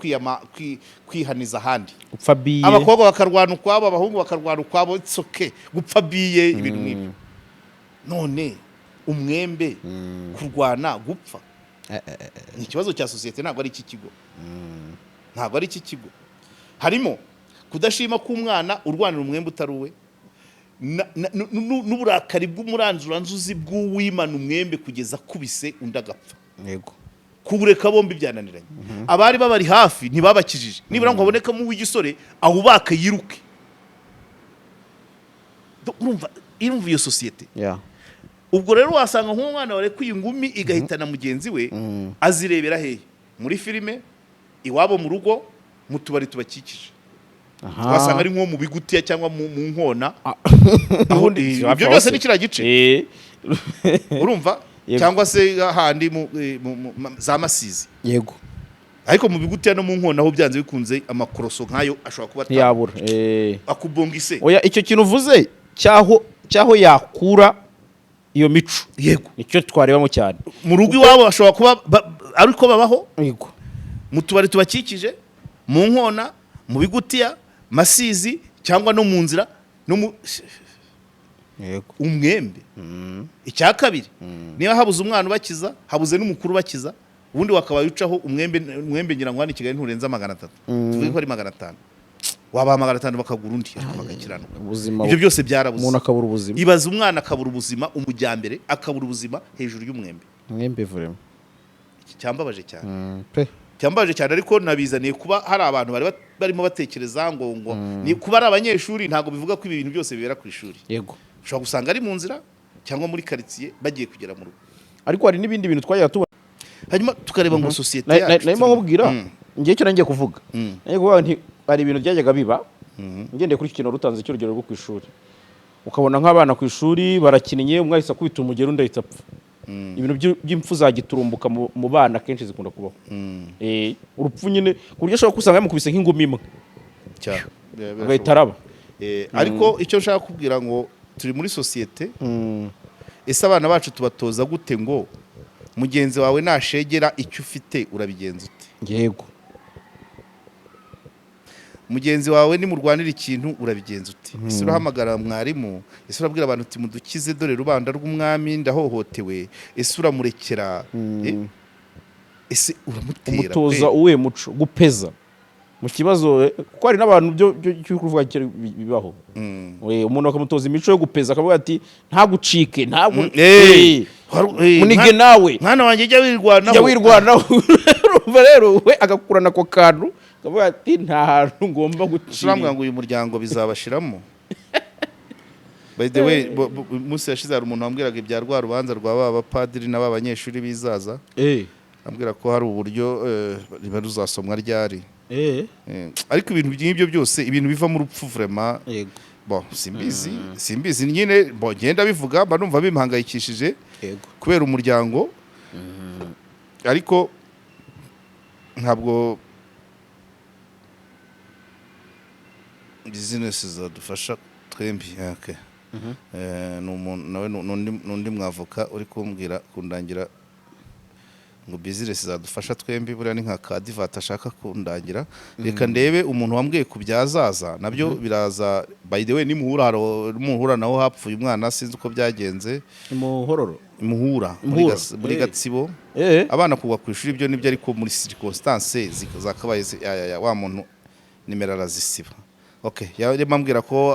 kwihaniza ahandi. Gupfa biye. Abakobwa bakarwana ukwabo, abahungu bakarwana ukwabo, it's okay. Gupfa biye, ibintu nk'ibyo. None umwembe, kurwana, gupfa, ni ikibazo cya sosiyete, ntabwo ari icy'ikigo, ntabwo ari icy'ikigo. Harimo kudashima k'umwana urwanira umwembe utari uwe, n'uburakari bw'umuranzuranzuzi bw'uwimana umwembe kugeza akubise undi agapfa. Kubureka bombi byananiranye. Abari babari hafi ntibabakijije nibura ngo habonekamo uw'igisore awubake yiruke. Urumva iyo sosiyete? Ubwo rero wasanga nk'umwana warekuye ingumi igahitana mugenzi we, azirebera hehe? Muri filime, iwabo mu rugo, mu tubari tubakikije. Wasanga ari nko mu bigutiya cyangwa mu nkona aho. Ubundi Ibyo byose ni kiriya gice. Urumva? Yego. Cyangwa se hahandi za Masizi. Ariko mu bigutiya no mu nkona aho, byanze bikunze amakoroso nk'ayo ashobora kuba Ntiyabura. Akubonga ise. Oya, icyo kintu uvuze cyaho yakura iyo mico, Yego. nicyo twarebamo cyane. Mu rugo iwabo bashobora kuba Ariko babaho mu tubari tubakikije, mu nkona, mu bigutiya, masizi, cyangwa no mu nzira, no mu umwembe. Icya kabiri, niba habuze umwana ubakiza, habuze n'umukuru ubakiza, ubundi wakabaye ucaho umwembe. Umwembe ngira ngo hano i Kigali nturenze 300, tuvuge ko ari 500, wabaha 500 bakagura undi, ariko bagakiranuka. Ubuzima. Ibyo byose byarabuze. Umuntu akabura ubuzima. Ibaza umwana akabura ubuzima, umujyambere akabura ubuzima hejuru y'umwembe. Mwembe vraiment. Iki cyambabaje cyane. Pe. Cyambabaje cyane, ariko nabizaniye kuba hari abantu bari barimo batekereza ngo ni kuba ari abanyeshuri. Ntabwo bivuga ko ibi bintu byose bibera ku ishuri. Ushobora gusanga ari mu nzira cyangwa muri karitsiye bagiye kugera mu rugo. Ariko hari n'ibindi bintu twajyaga tubona. Hanyuma tukareba ngo sosiyete yacu narimo nkubwira, ngiye icyo nangiye kuvuga, ngiye kuvuga nti hari ibintu byajyaga biba ngendeye kuri iki kintu rutanze cy'urugero rwo ku ishuri, ukabona nk'abana ku ishuri barakinnye, umwe ahise akubita umugeri, undi ahita apfa. Ibintu by'impfu za giturumbuka mu bana kenshi zikunda kubaho. Urupfu nyine ku buryo ushobora gusanga yamukubise nk'ingumi imwe, Cyane. agahita araba. Ariko icyo nshaka kubwira ngo turi muri sosiyete, ese abana bacu tubatoza gute ngo mugenzi wawe nashegera icyo ufite urabigenza ute? Mugenzi wawe nimurwanira ikintu urabigenza ute? Ese urahamagara mwarimu? Ese urabwira abantu uti mudukize, dore rubanda rw'umwami, ndahohotewe? Ese uramurekera? Ese uramutera? Umutoza pe? Uwuhe muco? Gupeza mu kibazo, kuko hari n'abantu byo cyo kuvuga kera bibaho. Umuntu bakamutoza imico yo gupeza, akavuga ati ntagucike, ntagu munige nawe. Mwana wanjye, jya wirwanaho. Jya wirwanaho. Urumva rero we agakurana ako kantu, akavuga ati nta hantu ngomba Urambwira gucira. ngo uyu muryango bizabashiramo. By the way, umunsi yashize hari umuntu wambwiraga ibya rwa rubanza rwa ba bapadiri n'aba banyeshuri bizaza, ambwira ko hari uburyo riba ruzasomwa ryari. Ariko ibintu nk'ibyo byose, ibintu biva mu rupfu vraiment. Bon, simbizi, simbizi nyine. Bon, ngenda bivuga, mba numva bimpangayikishije kubera umuryango, ariko ntabwo business zadufasha twembi. Okay. Ni umuntu nawe n'undi mwavoka uri kumbwira kundangira ngo business zadufasha twembi. Buriya ni nka kadivati ashaka kundangira. Reka ndebe umuntu wambwiye ku byazaza nabyo biraza. By the way, nimuhura, muhura naho hapfuye umwana, sinzi uko byagenze. Muhororo? Muhura muri Muhura. Muri Gatsibo. Abana kugwa ku ishuri ibyo nibyo, ariko muri circonstance zakabaye ya, wa muntu nimero arazisiba. Okay, yarimo ambwira ko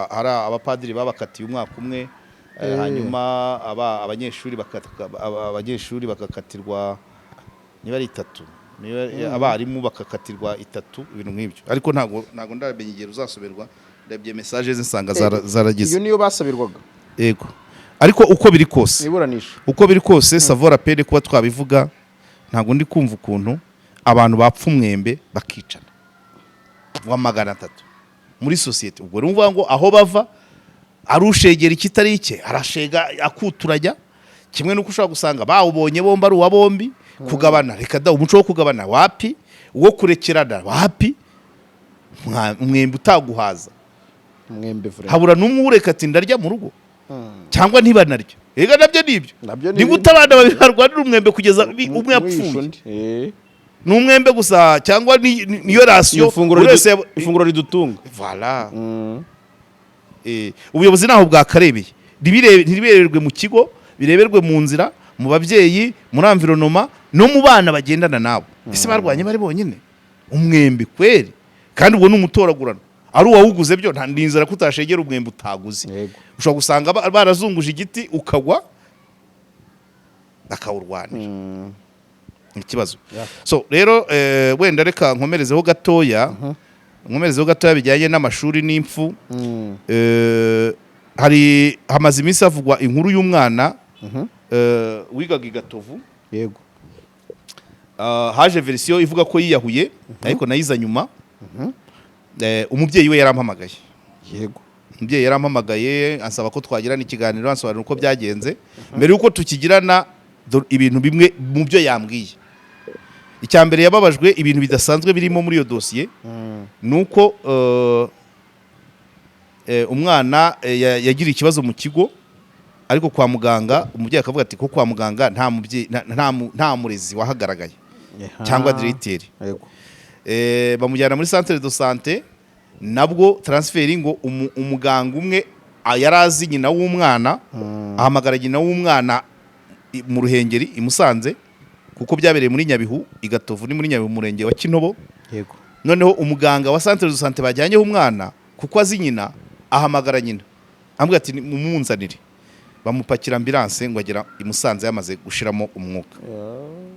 hari abapadiri babakatiye umwaka umwe, hanyuma abanyeshuri bakakatirwa niba ari itatu, niba abarimu bakakatirwa itatu, ibintu nk'ibyo. Ariko ntabwo ndamenya igihe ruzasomerwa. Ndebye message ze nsanga zaragize. Iyo niyo basabirwaga? Yego, ariko uko biri kose, iburanisha. uko biri kose, ça vaut la peine kuba twabivuga. Ntabwo ndi kumva ukuntu abantu bapfa umwembe bakicana wa 300 muri sosiyete. Ubwo rero uvuga ngo aho bava ari ushegera ikitari icye, arashega akuturajya kimwe n'uko ushobora gusanga bawubonye bombi ari uwa bombi. Kugabana, reka da! Umuco wo kugabana wapi, uwo kurekerana wapi. Umwembe utaguhaza. Umwembe vraiment. Habura n'umwe ureka ati ndarya mu rugo, cyangwa ntibanarya. Ega nabyo ni ibyo. Nabyo ni Ni gute abana babiri barwanira umwembe kugeza umwe Umwishe yapfuye? undi. Ni umwembe gusa cyangwa niyo ration? Ifunguro Buri wese ifunguro ridutunga. Voilà. Ubuyobozi naho bwakarebeye. Ntibireberwe mu kigo, bireberwe mu nzira, mu babyeyi, muri environnement no mu bana bagendana nabo. Ese barwanye bari bonyine umwembe kweri? Kandi ubwo ni umutoragurano, ari uwawuguze byo nta inzara ko utashegera umwembe utaguze. Ushobora gusanga barazunguje igiti ukagwa bakawurwanira. Ni ikibazo. So rero wenda reka nkomerezeho gatoya bijyanye n'amashuri n'impfu. Hari hamaze iminsi havugwa inkuru y'umwana wigaga i Gatovu. Haje version ivuga ko yiyahuye, ariko nayiza nyuma. Umubyeyi we yarampamagaye. Umubyeyi yarampamagaye ansaba ko twagirana ikiganiro, ansobanurira uko byagenze. Mbere y'uko tukigirana, dore ibintu bimwe mu byo yambwiye. Icya mbere, yababajwe ibintu bidasanzwe birimo muri iyo dosiye, ni uko umwana yagiriye ikibazo mu kigo. Ariko kwa muganga, umubyeyi akavuga ati ko kwa muganga nta mubyeyi, nta murezi wahagaragaye cyangwa diregiteri. Bamujyana muri centre de santé, nabwo transfert, ngo umuganga umwe yari azi nyina w'umwana, ahamagara nyina w'umwana mu Ruhengeri i Musanze, kuko byabereye muri Nyabihu, i Gatovu ni muri Nyabihu, umurenge wa Kinobo. Noneho umuganga wa centre de santé bajyanyeho umwana, kuko azi nyina, ahamagara nyina, amubwira ati: "Mumunzanire." Bamupakira ambulance, ngo agera i Musanze yamaze gushiramo umwuka.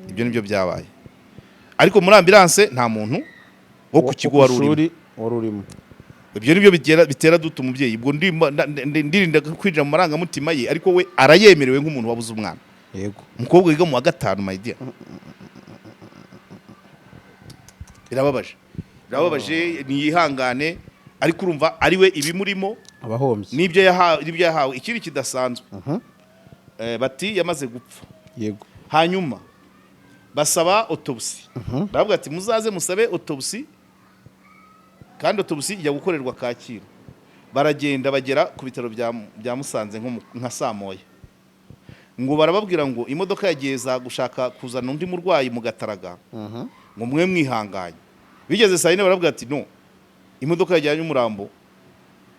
Ibyo nibyo byabaye, ariko muri ambulance nta muntu wo ku kigo wari urimo. Ishuri wari urimo. Ibyo nibyo bitera duta umubyeyi. Ubwo ndirinda kwinjira mu marangamutima ye, ariko we arayemerewe nk'umuntu wabuze umwana, umukobwa wiga mu wa gatanu. My dear, birababaje, birababaje. Niyihangane, ariko urumva ari we ibimurimo abahombye. N'ibyo yahawe. Ikindi kidasanzwe, bati yamaze gupfa. Hanyuma basaba autopsy, baravuga ati: "Muzaze musabe autopsy." Kandi autopsy ijya gukorerwa Kacyiru. Baragenda, bagera ku bitaro bya Musanze nka saa moya, ngo barababwira ngo imodoka yagiye za gushaka kuzana undi murwayi mu Gataraga, ngo mwe mwihanganye. Bigeze saa 4, barabwira ati: "No, imodoka yajyanye umurambo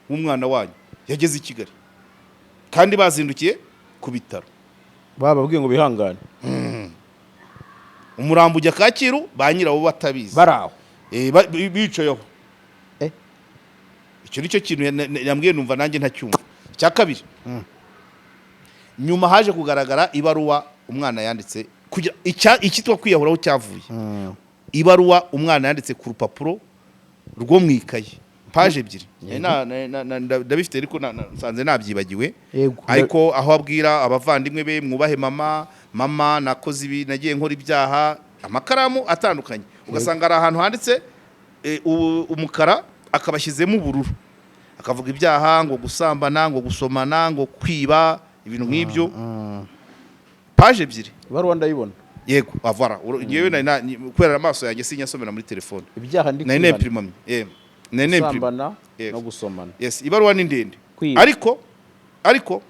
w'umwana wanyu yageze i Kigali." Kandi bazindukiye ku bitaro. Bababwiye ngo bihangane. Umurambo ujya Kacyiru ba nyirawo batabizi. Bari aho. Bicayeho. Icyo nicyo kintu yambwiye, numva nanjye ntacyumva. Icya kabiri, nyuma haje kugaragara ibaruwa umwana yanditse kugira icyitwa kwiyahuraho cyavuye. Ibaruwa umwana yanditse ku rupapuro rwo mu ikayi, paje 2. Ndabifite, ariko nsanze nabyibagiwe. Ariko aho abwira abavandimwe be: "Mwubahe mama, mama, nakoze ibi, nagiye nkora ibyaha." Amakaramu atandukanye, ugasanga hari ahantu handitse umukara, akabashyizemo ubururu, akavuga ibyaha, ngo gusambana, ngo gusomana, ngo kwiba, ibintu nk'ibyo, paje 2. Ibaruwa ndayibona. Yego, avara ngewe kubera amaso yanjye sinyasomera muri telefone. Ibyaha ndi Nari kwihana. nemprimamye, nari nemprimamye. Gusambana Yego. no gusomana. Yes, ibaruwa ni ndende. Kwiba. Ariko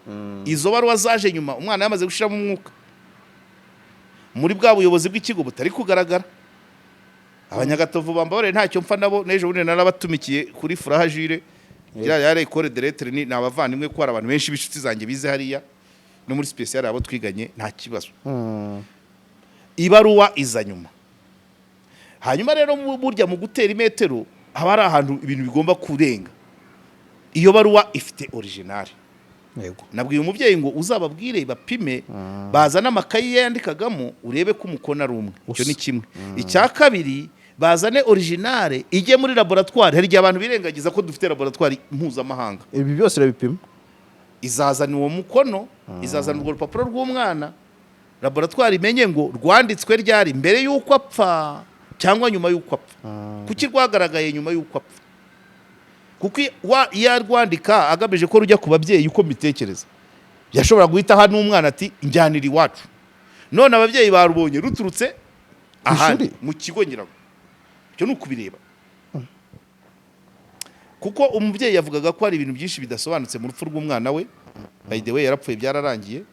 izo baruwa zaje nyuma umwana yamaze gushiramo umwuka, muri bwa buyobozi bw'ikigo butari kugaragara. Abanyagatovu bambabarire, ntacyo mpfa nabo. N'ejo bundi narabatumikiye kuri Furaha Jire, iriya yari école de lettres, ni abavandimwe, ko hari abantu benshi b'inshuti zanjye bize hariya no muri spéciale, abo twiganye, nta kibazo. Ibaruwa iza nyuma. Hanyuma rero burya mu gutera imetero haba hari ahantu ibintu bigomba kurenga. Iyo baruwa ifite original. Nabwiye umubyeyi ngo uzababwire bapime, bazane amakayi ye yandikagamo, urebe ko umukono ari umwe. Icyo ni kimwe. Icya kabiri, bazane original ijye muri laboratoire. Hari igihe abantu birengagiza ko dufite laboratoire mpuzamahanga. Ibi byose irabipima. Izazana uwo mukono, izazana urwo rupapuro rw'umwana, laboratoire imenye ngo rwanditswe ryari, mbere y'uko apfa cyangwa nyuma y'uko apfa. Kuki rwagaragaye nyuma y'uko apfa? Kuko iyo arwandika agamije ko rujya ku babyeyi, uko mbitekereza, yashobora guhita aha n'umwana ati: "Njyanira iwacu." None ababyeyi barubonye ruturutse ahandi ishuri? Mu kigo. Ngira ngo icyo ni ukubireba, kuko umubyeyi yavugaga ko hari ibintu byinshi bidasobanutse mu rupfu rw'umwana we. By the way, yarapfuye, byararangiye,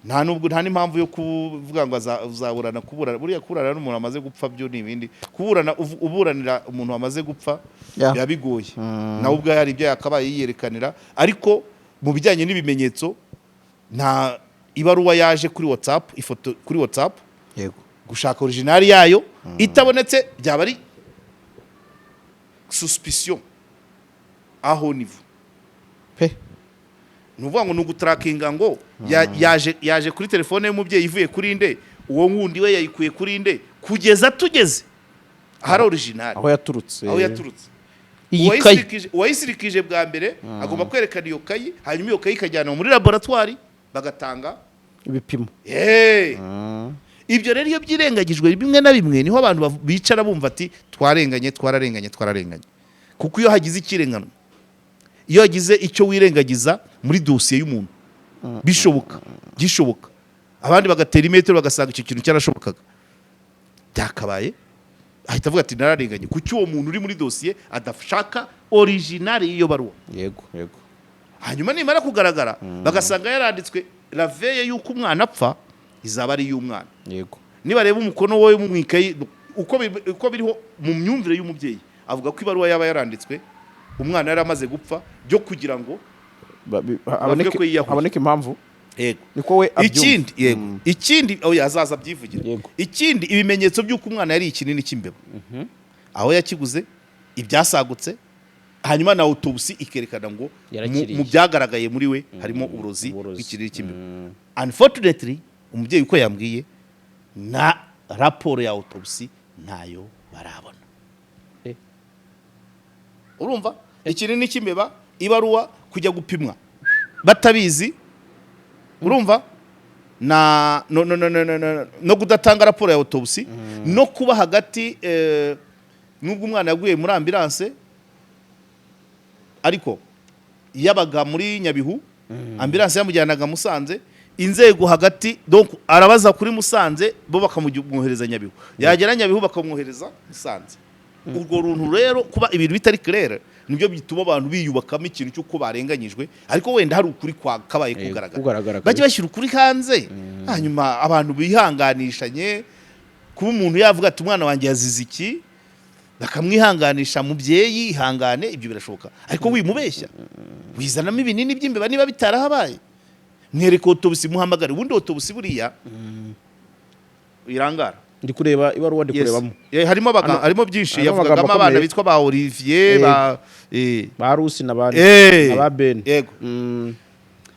nta nubwo nta n'impamvu yo kuvuga ngo uzaburana. Kuburana, buriya kuburana n'umuntu amaze gupfa byo ni ibindi. Kuburana uburanira umuntu wamaze gupfa biba bigoye. Nawe ubwo hari ibyo yakabaye yiyerekanira, ariko mu bijyanye n'ibimenyetso, nta ibaruwa yaje kuri WhatsApp, ifoto kuri WhatsApp. Gushaka original yayo itabonetse byaba ari suspicion aho nivo. Pe. Ni ukuvuga ngo ni ugutarakinga ngo yaje kuri telefone y'umubyeyi ivuye kuri nde, uwo wundi we yayikuye kuri nde, kugeza tugeze ahari original. Aho yaturutse. Aho yaturutse. Iyi kayi. Uwayisirikije bwa mbere agomba kwerekana iyo kayi, hanyuma iyo kayi ikajyanwa muri laboratwari, bagatanga ibipimo. Hey! Ibyo rero iyo byirengagijwe bimwe na bimwe, niho abantu bicara bumva ati: "Twarenganye, twararenganye, twararenganye." Kuko iyo hagize ikirengano, iyo hagize icyo wirengagiza muri dosiye y'umuntu, bishoboka, gishoboka, abandi bagatera imetero bagasanga icyo kintu cyarashobokaga, byakabaye ahita avuga ati: "Nararenganye." Kuki uwo muntu uri muri dosiye adashaka original y'iyo baruwa? yego yego Hanyuma nimara kugaragara, bagasanga yaranditswe la veille y'uko umwana apfa, izaba ari iy'umwana. Nibareba umukono we mu ikayi uko biriho, mu myumvire y'umubyeyi avuga ko ibaruwa yaba yaranditswe umwana yari amaze gupfa, byo kugira ngo bavuge ko yiyahuye. Haboneke impamvu. Yego. Niko we abyumva. Ikindi, yego, ikindi, oya, azaza abyivugira. Ikindi, ibimenyetso by'uko umwana yari ikinini cy'imbeba, aho yakiguze, ibyasagutse, hanyuma na autopsy ikerekana ngo Yarakiriye. mu byagaragaye muri we harimo uburozi Uburozi. bw'ikinini cy'imbeba. Unfortunately, umubyeyi uko yambwiye, na raporo ya autopsy ntayo barabona. Urumva, ikinini cy'imbeba, ibaruwa, kujya gupimwa batabizi, urumva, na no no no no no, no, no kudatanga raporo ya autopsy, no kuba hagati, nubwo umwana yaguye muri ambulance ariko yabaga muri Nyabihu, ambulance yamujyanaga Musanze, inzego hagati, donc arabaza kuri Musanze, bo bakamwohereza Nyabihu, yagera Nyabihu bakamwohereza Musanze. Urwo runtu rero, kuba ibintu bitari clair, nibyo bituma abantu biyubakamo ikintu cy'uko barenganyijwe, ariko wenda hari ukuri kwa kabaye kugaragara. Kugaragara. Bajye bashyira ukuri hanze, hanyuma abantu bihanganishanye. Kuba umuntu yavuga ati: "Umwana wanjye yazize iki," bakamwihanganisha: "Mubyeyi, ihangane," ibyo birashoboka. Ariko wimubeshya, wizanamo ibinini by'imbeba niba bitarahabaye. Mwereke autopsy, muhamagare. Ubundi autopsy buriya irangara. Ndi kureba ibaruwa, ndi Yes. kurebamo. Harimo harimo byinshi. Harimo Yavugagamo amagambo abana akomeye. bitwa ba Olivier, ba ba Rusi n'abandi na ba Ben. Yego.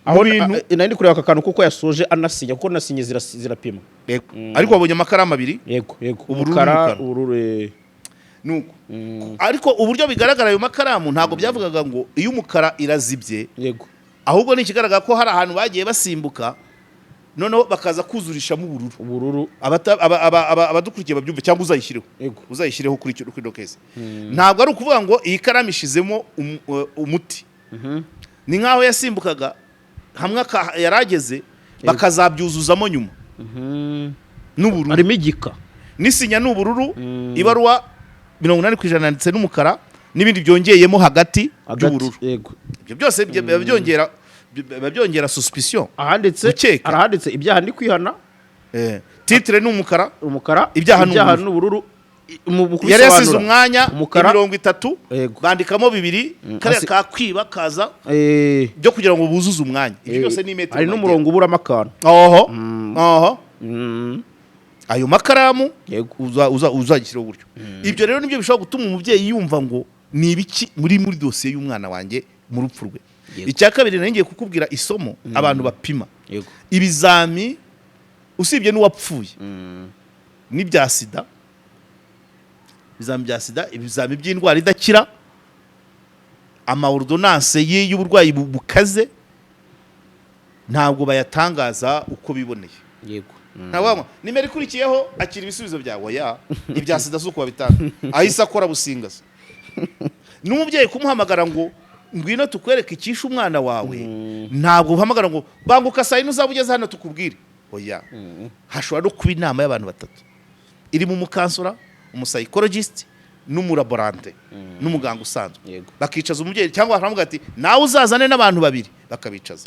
Aho bintu- nari ndi kureba aka kantu kuko yasoje anasinya, kuko nasinye zirapima. Yego. Ariko wabonye amakaramu abiri? Yego. Ubururu Umukara, n'umukara. ubururu. Nuko ariko uburyo bigaragara, ayo makaramu ntabwo byavugaga ngo iyo umukara irazibye, ahubwo ni ikigaragara ko hari ahantu bagiye basimbuka, noneho bakaza kuzurishamo ubururu. Ubururu. Abadukurikiye babyumve, cyangwa uzayishyireho. Uzayishyireho kuri ino case. Ntabwo ari ukuvuga ngo iyi karamu ishizemo umuti, ni nk'aho yasimbukaga hamwe yarageze, bakazabyuzuzamo nyuma n'ubururu. Harimo igika. N'isinya ni ubururu, ibaruwa 80% yanditse n'umukara, n'ibindi byongeyemo hagati Hagati, by'ubururu. Ibyo byose biba byongera suspicion. Ahanditse Gukeka. Arahanditse ibyaha ndi kwihana. Titre ni umukara. Umukara. Ibyaha ni Ibyaha ubururu. ni ubururu. Mu Yari yasize kubisobanura. umwanya Umukara. imirongo itatu, bandikamo bibiri, kariya Hasi- kakwiba kaza byo kugira ngo buzuze umwanya. Ibyo byose ni metero. Hari n'umurongo uburamo akantu. Oho, ayo makaramu uzagishyiraho gutyo. Ibyo rero nibyo bishobora gutuma umubyeyi yumva ngo ni ibiki muri dosiye y'umwana wanjye mu rupfu rwe. Icya kabiri, nari ngiye kukubwira isomo abantu bapima ibizami, usibye n'uwapfuye, n'ibya sida, ibizami bya sida, ibizami by'indwara idakira, ama ordonnance y'uburwayi bukaze, ntabwo bayatangaza uko biboneye. Ntabwo bavuga ngo, nimero ikurikiyeho akira ibisubizo byawe. Oya, ibya sida si uko babitanga. Ahise akora busingaza n'umubyeyi kumuhamagara ngo ngwino tukwereke icyishe umwana wawe. Ntabwo uhamagara ngo banguka saa yine uzaba ugeze hano tukubwire. Oya, hashobora no kuba inama y'abantu batatu irimo umu counselor, umu psychologist n'umu laborante n'umuganga usanzwe. Bakicaza umubyeyi, cyangwa bakamuvuga ati: "Nawe uzazane n'abantu babiri." Bakabicaza: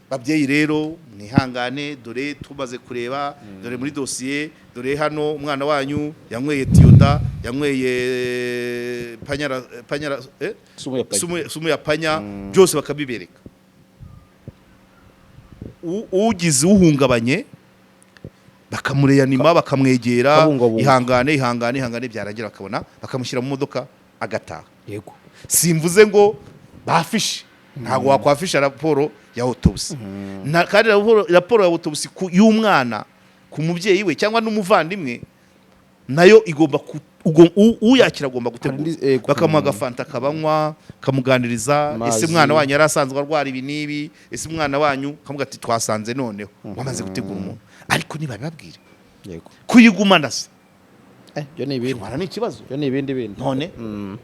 "Babyeyi rero, mwihangane, dore tumaze kureba, dore muri dosiye, dore hano umwana wanyu yanyweye tiyoda, yanyweye panyara panyara, Sumu ya panya. Sumu ya panya." Byose bakabibereka. Ugize uhungabanye bakamureyanima, bakamwegera. Kabungabunga. "Ihangane, ihangane, ihangane." Byarangira bakabona bakamushyira mu modoka agataha. Simvuze ngo bafishe, ntabwo wakwafisha raporo ya autopsy. Kandi raporo ya autopsy y'umwana ku mubyeyi we cyangwa n'umuvandimwe nayo igomba uyakira agomba gutegura. Bakamuha agafanta akabanywa, kamuganiriza: Amazi. "Ese umwana wanyu yari asanzwe arwara ibi n'ibi? Ese umwana wanyu?" Kamuga ati: "Twasanze noneho wamaze gutegura umuntu." Ariko ntibabibabwire. Kuyigumana se? Byo ni ibindi. Kuyigumana ni ikibazo. Byo ni ibindi bindi. None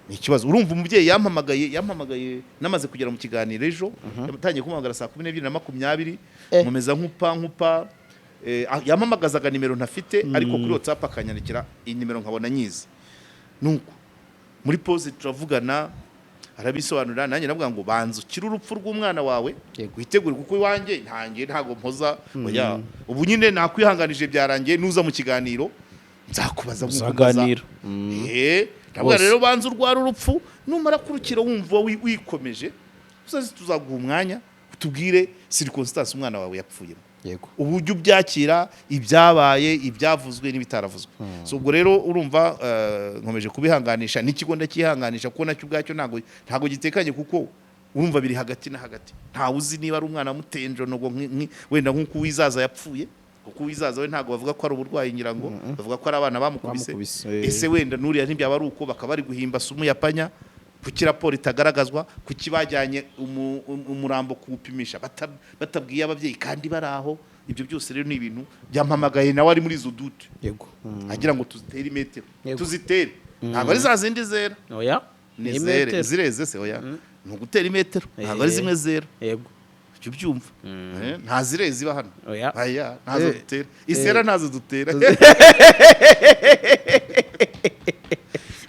ni ikibazo. Urumva, umubyeyi yampamagaye namaze kugera mu kiganiro ejo. Yatangiye kumuhamagara saa 12:20. Nkomeza nkupa nkupa. Yampamagazaga nimero ntafite, ariko kuri WhatsApp akanyandikira iyi nimero nkabona nyizi. Nuko muri pause turavugana. Arabisobanurira, nanjye navuga ngo banza ukire urupfu rw'umwana wawe, Yego. witegure, kuko iwanjye ntange ntago mpoza. Oya, ubu nyine nakwihanganije, byarangiye. Nuza mu kiganiro nzakubaza nk'uko mbaza. Uzaganira. Ndavuga Bose. rero, banza urwara urupfu, numara kurukira wumva wikomeje, uzaze tuzaguha umwanya utubwire circonstance umwana wawe yapfuyemo, uburyo ubyakira, ibyabaye, ibyavuzwe n'ibitaravuzwe. So ubwo rero urumva, nkomeje kubihanganisha n'ikigo, ndacyihanganisha kuko nacyo ubwacyo ntago gitekanye, kuko urumva biri hagati na hagati, ntawe uzi niba ari umwana wamuteye njonogo wenda nk'uko uwizaza yapfuye, kuko uwizaza we ntabwo bavuga ko ari uburwayi, ngira ngo bavuga ko ari abana bamukubise. Bamukubise, Ese wenda nuriya ntibyaba ari uko bakaba bari guhimba sumu ya panya? Kuki raporo itagaragazwa? Kuki bajyanye umurambo kuwupimisha batabwiye ababyeyi kandi bari aho? Ibyo byose rero ni ibintu byampamagaye, nawe ari muri izo doute, agira ngo tuzitere imetero. Tuzitere, ntabwo ari za zindi zera. Oya. Ni zere zireze se? Oya, ni ugutera imetero, ntabwo ari zimwe zera. Ujya ubyumva? Nta zireze iba hano. Oya. Aya ntazo dutera, isera ntazo dutera.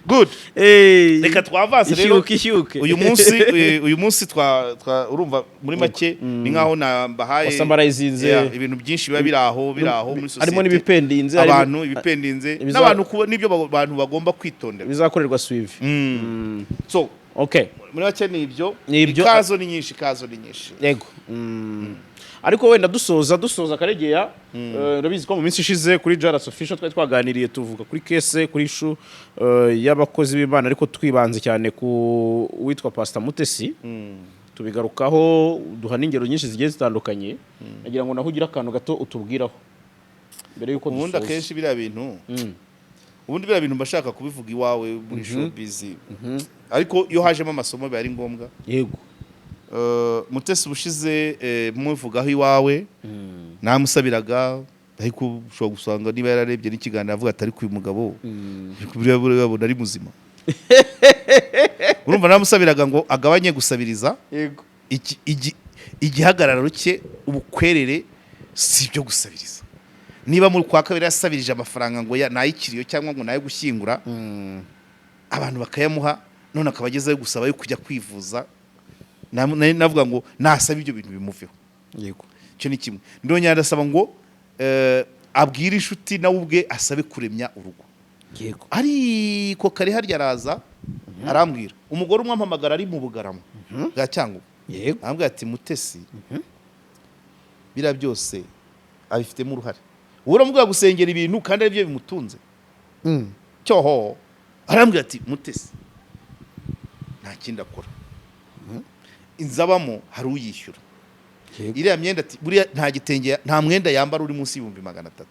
Good, reka twavance rero. Ishyuke, ishyuke. Uyu munsi twa urumva muri make ni nkaho nambahaye Wasamarayizinze. Yeah, ibintu byinshi biba biri aho muri sosiyete, Harimo n'ibipendinze, abantu ibipendinze n'abantu n'ibyo abantu bagomba kwitondera. Bizakorerwa suivi. So muri make ni ibyo. Ni ibyo. Ikazo ni nyinshi, ikazo ni nyinshi. Yego. Ariko wenda dusoza, Karegeya, urabizi ko mu minsi ishize kuri Jaras Official twari twaganiriye, tuvuga kuri case, kuri issue y'abakozi b'Imana, ariko twibanze cyane ku witwa Pastor Mutesi. Tubigarukaho, duha n'ingero nyinshi zigiye zitandukanye. Nagira ngo naho ugire akantu gato utubwiraho mbere yuko Ubundi dusoza. akenshi biriya bintu, ubundi biriya bintu mba shaka kubivuga iwawe muri showbiz, ariko iyo hajemo amasomo biba ari ngombwa. Mutesi ubushize, muvugaho iwawe, namusabiraga, ariko ushobora gusanga niba yararebye n'ikiganiro avuga ati: "Ariko uyu mugabo buriya buriya babona ari muzima?" Urumva, namusabiraga ngo agabanye gusabiriza. Igihagararo cye, ubukwerere, si ibyo gusabiriza. Niba muri kwa kabiri yasabirije amafaranga ngo nayikiriyo cyangwa ngo nayo gushyingura, abantu bakayamuha, none akaba agezeyo gusaba yo kujya kwivuza, navuga ngo nasaba ibyo bintu bimuveho. Icyo ni kimwe. Ndongera ndasaba ngo abwire inshuti, nawe ubwe asabe kuremya urugo. Ariko kare harya araza arambwira, umugore umwe ampamagara ari mu Bugarama bwa Cyangugu, arambwira ati: "Mutesi biriya byose abifitemo uruhare." Wowe uramubwira gusengera ibintu kandi aribyo bimutunze. Cyoho, arambwira ati: "Mutesi nta kindi akora, inzu abamo hari uyishyura, iriya myenda," ati, "buriya nta gitenge, nta mwenda yambara uri munsi y'300,000.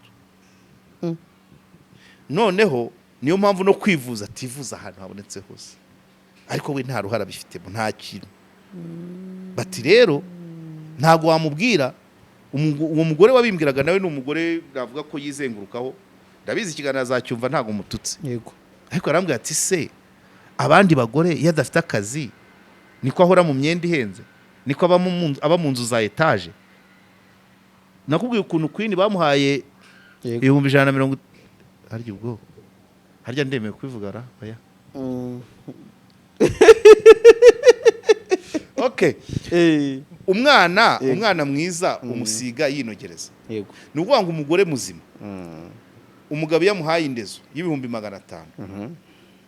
Noneho niyo mpamvu no kwivuza ativuza ahantu habonetse hose, ariko we nta ruhare abifitemo, nta kintu." Bati rero ntabwo wamubwira. Uwo mugore wabimbwiraga nawe ni umugore navuga ko yizengurukaho, ndabizi, ikiganiro azacyumva, ntabwo mututse. Ariko arambwira ati: "Se abandi bagore iyo adafite akazi niko ahora mu myenda ihenze, niko aba mu nzu za etaje?" Nakubwiye ukuntu Queen bamuhaye 150,000. Harya ubwo harya ndemewe kubivuga ra? Oya. Okay, umwana, umwana mwiza umusiga yinogereza. Ni ukuvuga ngo umugore muzima, umugabo iyo amuhaye indezo y'500,000,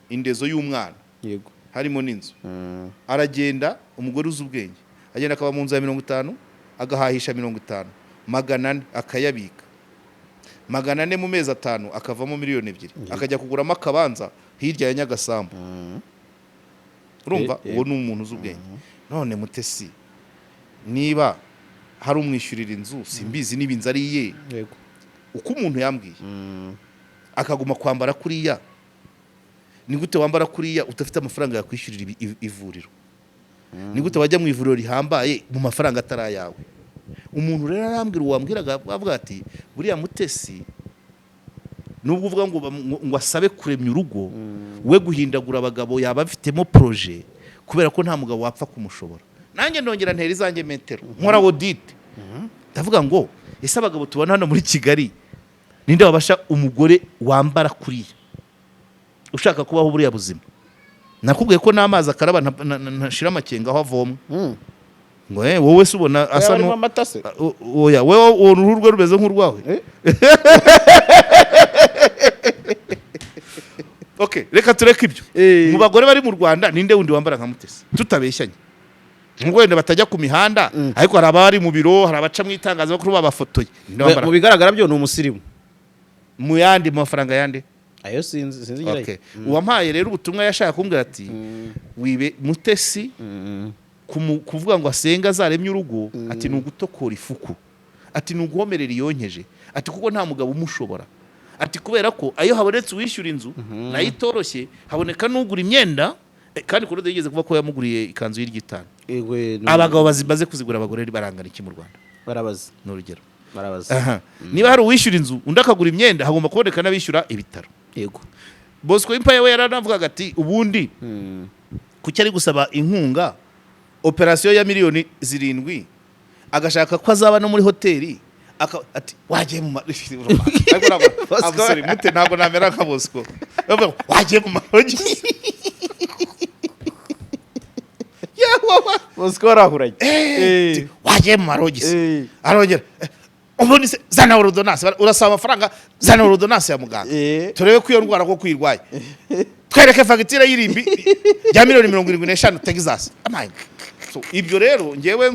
indezo y'umwana, harimo n'inzu, aragenda, umugore uzi ubwenge agenda akaba mu nzu ya 50, agahahisha 50, 400 akayabika, 400 mu mezi 5 akavamo 2 miliyoni, akajya kuguramo akabanza hirya ya Nyagasambu. Urumva, uwo ni umuntu uzi ubwenge. None Mutesi niba hari umwishyurira inzu, simbizi niba inzu ari iye, uko umuntu yambwiye, akaguma kwambara kuriya, ni gute wambara kuriya udafite amafaranga yakwishyurira ivuriro? Ni gute wajya mu ivuriro rihambaye mu mafaranga atari ayawe? Umuntu rero arambwira, uwambwiraga avuga ati: "Buriya Mutesi, nubwo uvuga ngo ngo asabe kuremya urugo, we guhindagura abagabo yaba afitemo projet, kubera ko nta mugabo wapfa kumushobora." Nanjye ndongera ntera izanjye metero, nkora audit, ndavuga ngo: ese abagabo tubona hano muri Kigali, ninde wabasha umugore wambara kuriya, ushaka kubaho buriya buzima? Nakubwiye ko n'amazi akaraba ntashira amakenga aho avomwa. Ngo wowe se ubona asa Harimo nu amata se? Oya, wewe uruhu rwe rumeze nk'urwawe. Okay, reka tureke ibyo. Mu bagore bari mu Rwanda, ninde wundi wambara nka Mutesi tutabeshyanye? Nubwo wenda batajya ku mihanda, ariko hari abari mu biro, hari abaca mu itangazamakuru babafotoye. Ninde wambara Mu bigaragara byo ni umusirimu. Mu yandi, mu mafaranga yandi? Ayo sinzi nyirayo. Okay. Uwampaye rero ubutumwa yashaka kumbwira ati wibe Mutesi kuvuga ngo asenga azaremye urugo, ati ni ugutokora ifuku, ati ni uguhomerera iyonkeje, ati kuko nta mugabo umushobora, ati kubera ko ayo habonetse uwishyura inzu nayo itoroshye, haboneka n'ugura imyenda. Kandi Claude yigeze kuvuga ko yamuguriye ikanzu y'iryitanu. Egwe, Abagabo bazimaze kuzigura, abagore barangana iki mu Rwanda? Barabaza. Ni urugero. Barabaza. Aha. Niba hari uwishyura inzu, undi akagura imyenda, hagomba kuboneka n'abishyura ibitaro. Bosco Empire we yaranavugaga ati ubundi kuki ari gusaba inkunga operasiyo ya miliyoni 7, agashaka ko azaba no muri hoteli, ati wagiye mu ariko ntabwo, I'm sorry, mute ntabwo namera nka Bosco. Bavuga ngo, wagiye mu marogi. Yewe. Bosco warahuranye. Ati, wagiye mu marogi se? Arongera, ubundi se zana ordonnance, urasaba amafaranga, zana ordonnance ya muganga, turebe ko iyo ndwara koko uyirwaye, twereke fagitire y'irimbi rya miliyoni 75 Texas. Amaye. So ibyo rero ngewe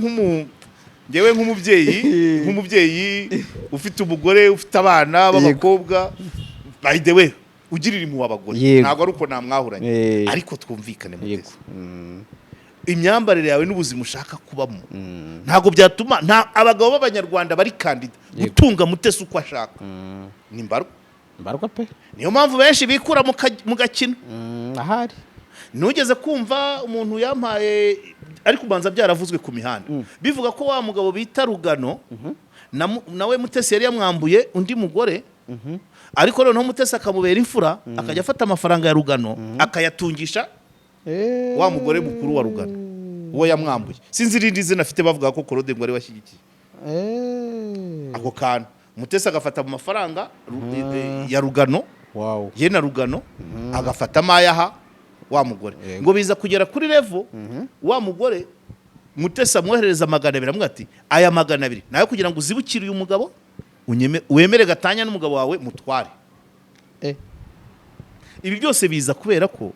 nk'umubyeyi ufite umugore, ufite abana b'abakobwa, by the way ugirira impuhwe abagore, ntabwo ari uko namwahuranye, ariko twumvikane, Mutesi, imyambarire yawe n'ubuzima ushaka kubamo ntabwo byatuma nta abagabo b'abanyarwanda bari kandida gutunga Mutesi uko ashaka ni mbarwa. Mbarwa pe. Niyo mpamvu benshi bikura mu gakino. Ahari. Nugeze kumva umuntu yampaye, ariko ubanza byaravuzwe ku mihanda, bivuga ko wa mugabo bita Rugano nawe Mutesi yari yamwambuye undi mugore, ariko noneho Mutesi akamubera imfura, akajya afata amafaranga ya Rugano akayatungisha wa mugore mukuru wa Rugano uwo yamwambuye. Sinzi irindi zina afite, bavuga ko Claude ngo ari washyigikiye ako kantu. Mutesi agafata mu mafaranga ya Rugano, ye na Rugano, agafatamo ayaha wa mugore. Ngo biza kugera kuri level wa mugore Mutesi amwoherereza 200, amubwira ati aya 200 nayo kugira ngo uzibukire uyu mugabo, wemere gatanya n'umugabo wawe mutware. Ibi byose biza kubera ko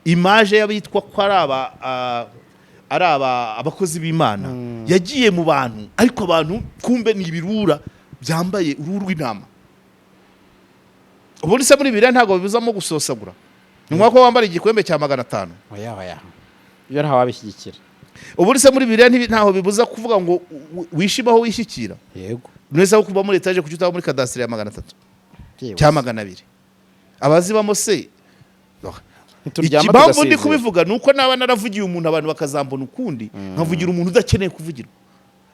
image y'abitwa ko ari aba ari aba abakozi b'Imana yagiye mu bantu, ariko abantu kumbe ni ibirura byambaye uruhu rw'intama. Ubundi se muri Bibiliya ntabwo bibuzamo gusosagura? Ni ngombwa ko wambara igikombe cya 500? Oya, oya, ibyo ntawabishyigikira. Ubundi se muri Bibiliya ntaho bibuza kuvuga ngo wishime aho wishyikira? Yego. Nese aho kuba muri etaje, kuki utaba muri kadasiteri ya 300 cya 200? Abazibamo se? Ntituryama Impamvu ndi tugasinzira. kubivuga ni uko naba naravugiye umuntu, abantu bakazambona ukundi, nkavugira umuntu udakeneye kuvugirwa.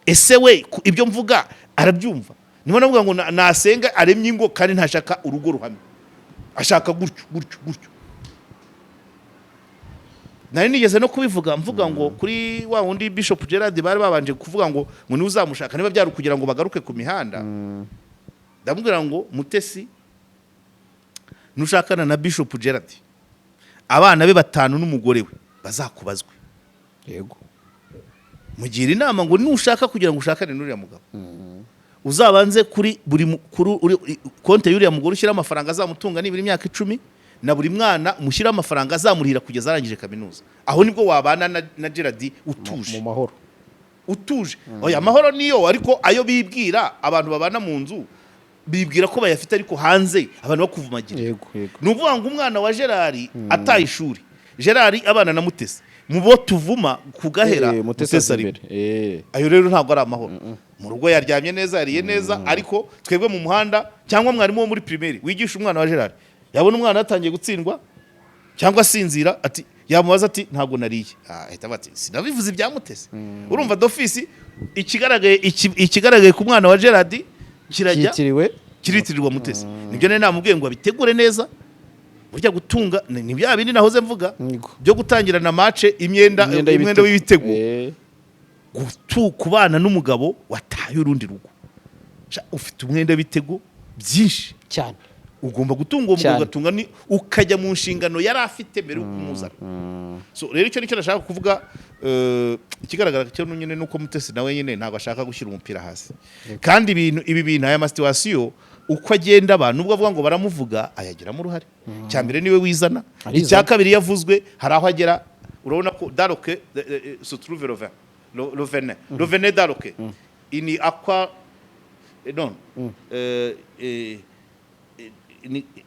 Ese we ibyo mvuga arabyumva? Niba navuga ngo nasenga aremye ingo, kandi ntashaka urugo ruhamye, ashaka gutyo gutyo gutyo. Nari nigeze no kubivuga, mvuga ngo kuri wa wundi Bishop Gerard bari babanje kuvuga ngo niwe uzamushaka, niba byari ukugira ngo bagaruke ku mihanda. Ndamubwira ngo Mutesi, nushakana na Bishop Gerard, abana be batanu n'umugore we bazakubazwe. Mugira inama ngo nushaka kugira ngo ushakane n'uriya mugabo, uzabanze kuri buri kuri konte y'uriya mugore ushyira amafaranga azamutunga nibura imyaka 10, na buri mwana mushyire amafaranga azamurihira kugeza arangije kaminuza. Aho nibwo wabana na Gerard utuje. Mu mahoro. Utuje. Oya, amahoro niyo, ariko ayo bibwira abantu babana mu nzu, bibwira ko bayafite, ariko hanze abantu bakuvumagira. yego yego Ni ukuvuga ngo umwana wa Gerard ataye ishuri, Gerard abana na Mutesi, mu bo tuvuma ku gahera, Mutesi Mutesi aza arimo. imbere. Ayo rero ntabwo ari amahoro. Mu rugo yaryamye neza, yariye neza, ariko twebwe mu muhanda, cyangwa mwarimu wo muri primaire wigisha umwana wa Gerard, yabona umwana yatangiye gutsindwa cyangwa asinzira, ati yamubaza ati ntabwo nariye. Ahita avuga ati sinabivuze ibya Mutesi. Urumva d'office ikigaragaye ku mwana wa Gerard kirajya Cyitiriwe kiritirirwa Mutesi. Nibyo nari namubwiye ngo abitegure neza. Burya gutunga ni bya bindi nahoze mvuga byo gutangira na match imyenda, umwenda w'ibitego. Kubana n'umugabo wataye urundi rugo. Sha, ufite umwenda w'ibitego byinshi cyane. Ugomba gutunga uwo mugabo, ugatunga ni ukajya mu nshingano yari afite mbere yo kumuzana. So rero icyo nicyo nashaka kuvuga. Ikigaragara cyo nyine nuko Mutesi nawe nyine ntabwo ashaka gushyira umupira hasi, kandi ibintu ibi bintu, aya ma situation uko agenda aba, nubwo avuga ngo baramuvuga, ayagiramo uruhare. Icya mbere niwe wizana. Arizana. Icya kabiri, iyo avuzwe hari aho agera. Urabona ko daroke se trouve le vin, le venin, le venin daroke ini aqua non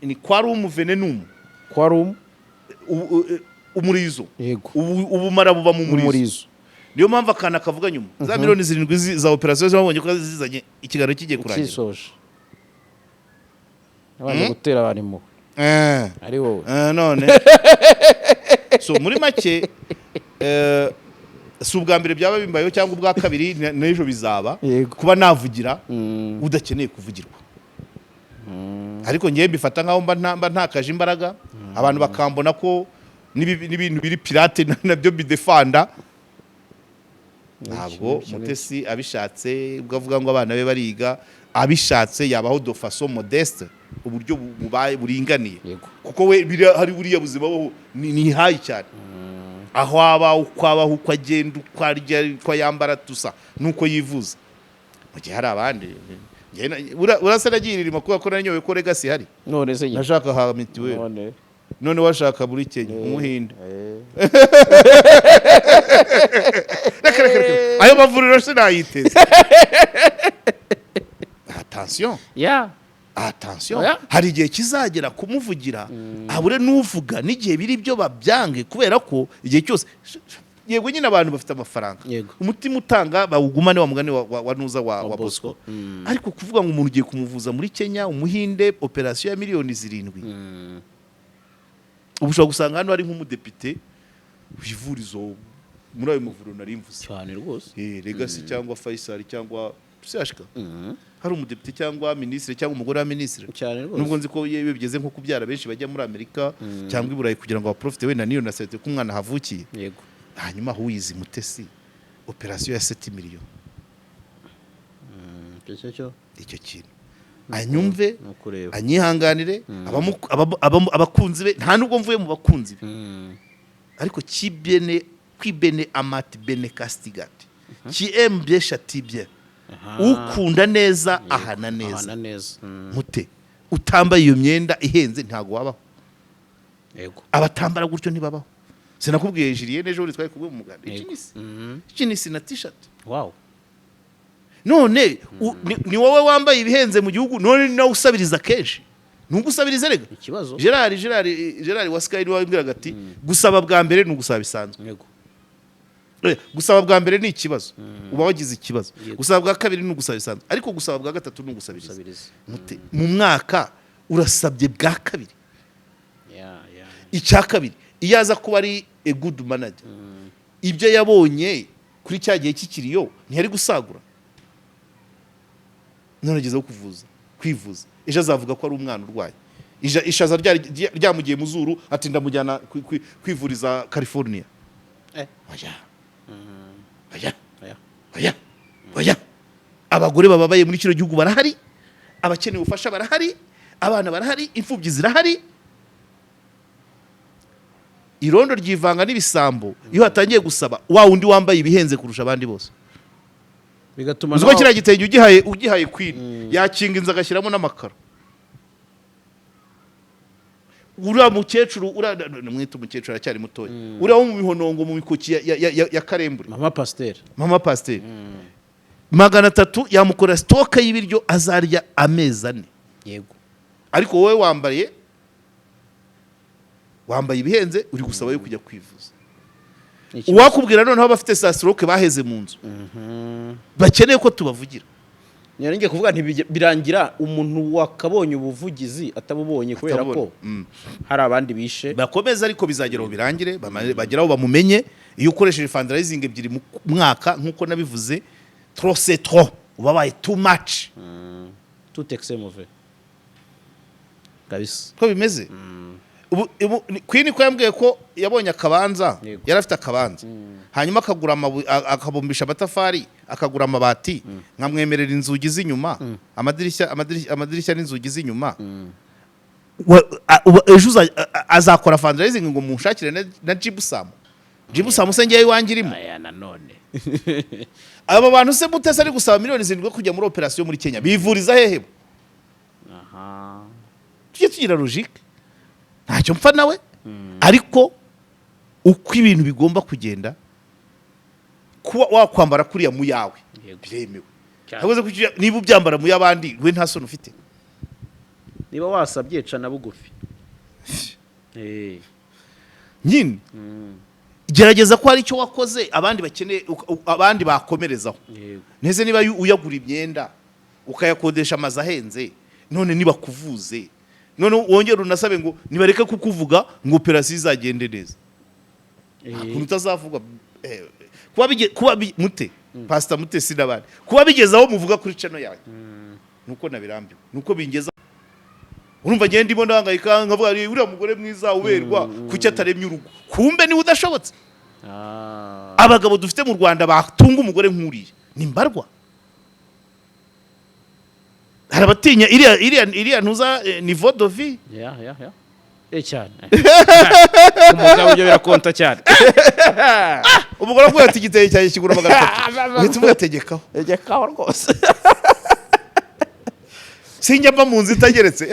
ni quarum venenum. Quarum. Umurizo. Ubumara buba mu murizo. Umurizo. Niyo mpamvu akana kavuga nyuma za miliyoni 7 za operasiyo zabonye ko zizanye ikiganiro kigiye kurangira. Ukisoje nabanje gutera abantu impuhwe. Ari wowe. None so muri make, si ubwa mbere byaba bimbayeho cyangwa ubwa kabiri, n'ejo bizaba. Kuba navugira udakeneye kuvugirwa, ariko ngewe mbifata nkaho mba ntakaje imbaraga, abantu bakambona ko n'ibintu biri pirate nabyo bidefanda. Ntabwo Mutesi abishatse, ubwo avuga ngo abana be bariga, abishatse yabaho de façon modeste, uburyo bubaye buringaniye. Kuko we hari buriya buzima bo ni high cyane, aho aba, uko abaho, uko agenda, uko arya, uko yambara, tusa nuko yivuza, mu gihe hari abandi. Njye urasa nagiye irima kubera ko nanyoye ko Legacy ihari. None se nyine. Nashaka ha mituweli. None. None washaka muri Kenya, umuhinde. Reka, reka, reka, ayo mavuriro sinayiteze. Attention. Attention. Oya. Hari igihe kizagera kumuvugira habure n'uvuga, n'igihe biri byo babyange, kubera ko igihe cyose, yego nyine abantu bafite amafaranga, umutima utanga bawugumane, wa mugani wa nuza wa Bosco. Bosco. Ariko kuvuga ngo umuntu ugiye kumuvuza muri Kenya, umuhinde, operasiyo ya miliyoni 7, ubu ushobora gusanga hano hari nk'umudepite wivurizo muri ayo mavuriro nari mvuze. Cyane rwose. Legacy cyangwa Faisal cyangwa CHK, hari umudepite cyangwa minisitiri cyangwa umugore wa minisitiri. Cyane rwose. Nubwo nzi ko iyo bigeze nko kubyara benshi bajya muri Amerika cyangwa i Burayi kugira ngo baprofite wenda n'iyo nationalité ko umwana havukiye. Hanyuma huyizi Mutesi, operasiyo ya 7 miliyoni. Icyo cyo Icyo kintu anyumve, ni ukureba. anyihanganire, abakunzi be, nta nubwo mvuye mu bakunzi be, ariko qui bene qui bene amat bene castigat, qui aime bien châtie bien. Ukunda neza ahana neza. Ahana neza. Mute utambaye iyo myenda ihenze ntabwo wabaho. Abatambara gutyo ntibabaho. Sinakubwiye Julienne ejo bundi twari kumwe mu muganda, ijinisi, ijinisi na t-shirt. None ni wowe wambaye ibihenze mu gihugu, none ni nawe usabiriza kenshi, ntugusabirize rega. Ikibazo. Gerard wa Sky niwe wabwiraga ati gusaba bwa mbere ni ugusaba bisanzwe. Gusaba bwa mbere ni ikibazo, uba wagize ikibazo. Gusaba bwa kabiri ni ugusaba bisanzwe, ariko gusaba bwa gatatu ni ugusabiriza. Gusabiriza. Mute, mu mwaka urasabye bwa kabiri. Ya ya Icya kabiri, iyo aza kuba ari a good manager, ibyo yabonye kuri cya gihe kikiriyo ntiyari gusagura. None agezeho kuvuza, kwivuza, ejo azavuga ko ari umwana urwaye. Ishaza ryamugiye mu zuru, ati ndamujyana kwivuriza California. Oya, oya. Oya. Oya, oya, abagore bababaye muri kino gihugu barahari, abakeneye ubufasha barahari, abana barahari, imfubyi zirahari. Irondo ryivanga n'ibisambo iyo hatangiye gusaba wa wundi wambaye ibihenze kurusha abandi bose. Bigatuma Uzi ko kiriya gitenge ugihaye Queen, yakinga inzu agashyiramo n'amakaro. Uriya mukecuru, uriya mwita umukecuru, aracyari mutoya, uriya wo mu Mihonongo, mu mikoki ya Karembure. Mama pasiteri. Mama pasiteri, 300 yamukora stock y'ibiryo azarya amezi 4. Ariko wowe wambaye ibihenze, uri gusaba yo kujya kwivuza. Ikibazo. Uwakubwira noneho abafite sasiroke baheze mu nzu bakeneye ko tubavugira. Nari ngiye kuvuga nti birangira umuntu wakabonye ubuvugizi atabubonye kubera ko Atabubonye. Hari abandi bishe. Bakomeza, ariko bizagera aho birangire, bagere aho bamumenye. Iyo ukoresheje fundraising ebyiri mu mwaka, nk'uko nabivuze, trop c'est trop, uba wabaye too much. Tout excès mauvais kabisa. Ko bimeze ubu Queen ko yambwiye ko yabonye akabanza. Yari afite akabanza, hanyuma akagura amabuye, akabumbisha amatafari, akagura amabati, nkamwemerera inzugi z'inyuma, amadirishya n'inzugi z'inyuma. Ejo azakora fundraising ngo munshakire na gypsum. Gypsum se ngewe iwanjye irimo? Aya nanone. Aba bantu se Mutesi ari gusaba miliyoni 7 yo kujya muri operasiyo muri Kenya, bivuriza hehe bo? Tujye tugira logique. Ntacyo mpfa nawe, ariko uko ibintu bigomba kugenda, kuba wakwambara kuriya mu yawe biremewe. Cyane. Ahubwo se niba ubyambara mu y'abandi, we nta soni ufite? Niba wasabye, cana bugufi. Nyine gerageza ko hari icyo wakoze abandi bakeneye, abandi bakomerezaho. Neze niba uyagura imyenda, ukayakodesha amazu ahenze, none nibakuvuze, none wongere unasabe ngo nibareke kukuvuga ngo operasiyo izagende neza. Nta kuntu utazavuga. Kuba mute Pasita Mutesi n'abandi, kuba bigeze aho muvuga kuri channel yanjye, nuko nabirambiwe, nuko bingeza. Urumva ngenda ndimo ndahangayika, nkavuga "Ari uriya mugore mwiza uberwa, kuki ataremye urugo?" Kumbe niwe udashobotse. Abagabo dufite mu Rwanda batunga umugore nk'uriya ni mbarwa. Hari abatinya iriya ntuza, niveau de vie. Ya, cyane. Umugabo ibyo birakonta cyane. Umugore avuga ati: "Igitenge cyanjye kigura 300," uhita umugategekaho. Tegekaho rwose. Sinjya mva mu nzu itageretse,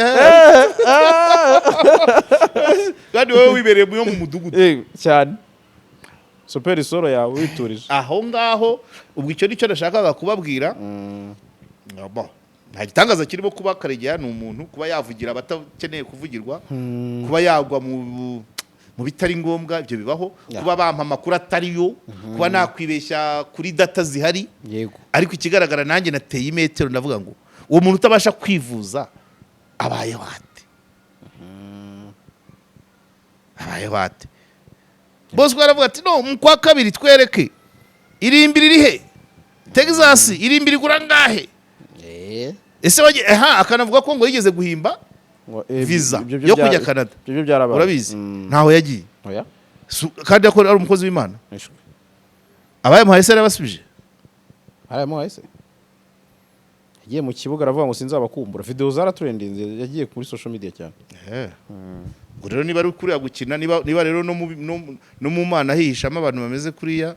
kandi wowe wibereye mu yo mu mudugudu. Cyane, super soro yawe witurije. Aho ngaho ubwo icyo nicyo nashakaga kubabwira. Bon, nta gitangaza kirimo kuba Karegeya ni umuntu kuba yavugira abatakeneye kuvugirwa, kuba yagwa mu bitari ngombwa, ibyo bibaho. Kuba bampa amakuru atari yo, kuba nakwibeshya kuri data zihari. Ariko ikigaragara, nanjye nateye imetero, ndavuga ngo uwo muntu utabasha kwivuza abayeho ate? Abayeho ate? Bosco aravuga ati: "No mu kwa kabiri twereke irimbi riri he Texas, irimbi rigura ngahe?" Ese aha akanavuga ko ngo yigeze guhimba visa yo kujya Canada. Ibyo byarabaye. Urabizi, ntaho yagiye. Oya. Kandi akora ari umukozi w'Imana. Ishwe. Abayamuhaye se yarabasubije? Arayamuhaye se? Yagiye mu kibuga aravuga ngo sinzabakumbura. Video zaratrendinze, yagiye kuri social media cyane. Ubwo rero niba ari kuriya gukina, niba rero no mu Mana hihishamo abantu bameze kuriya,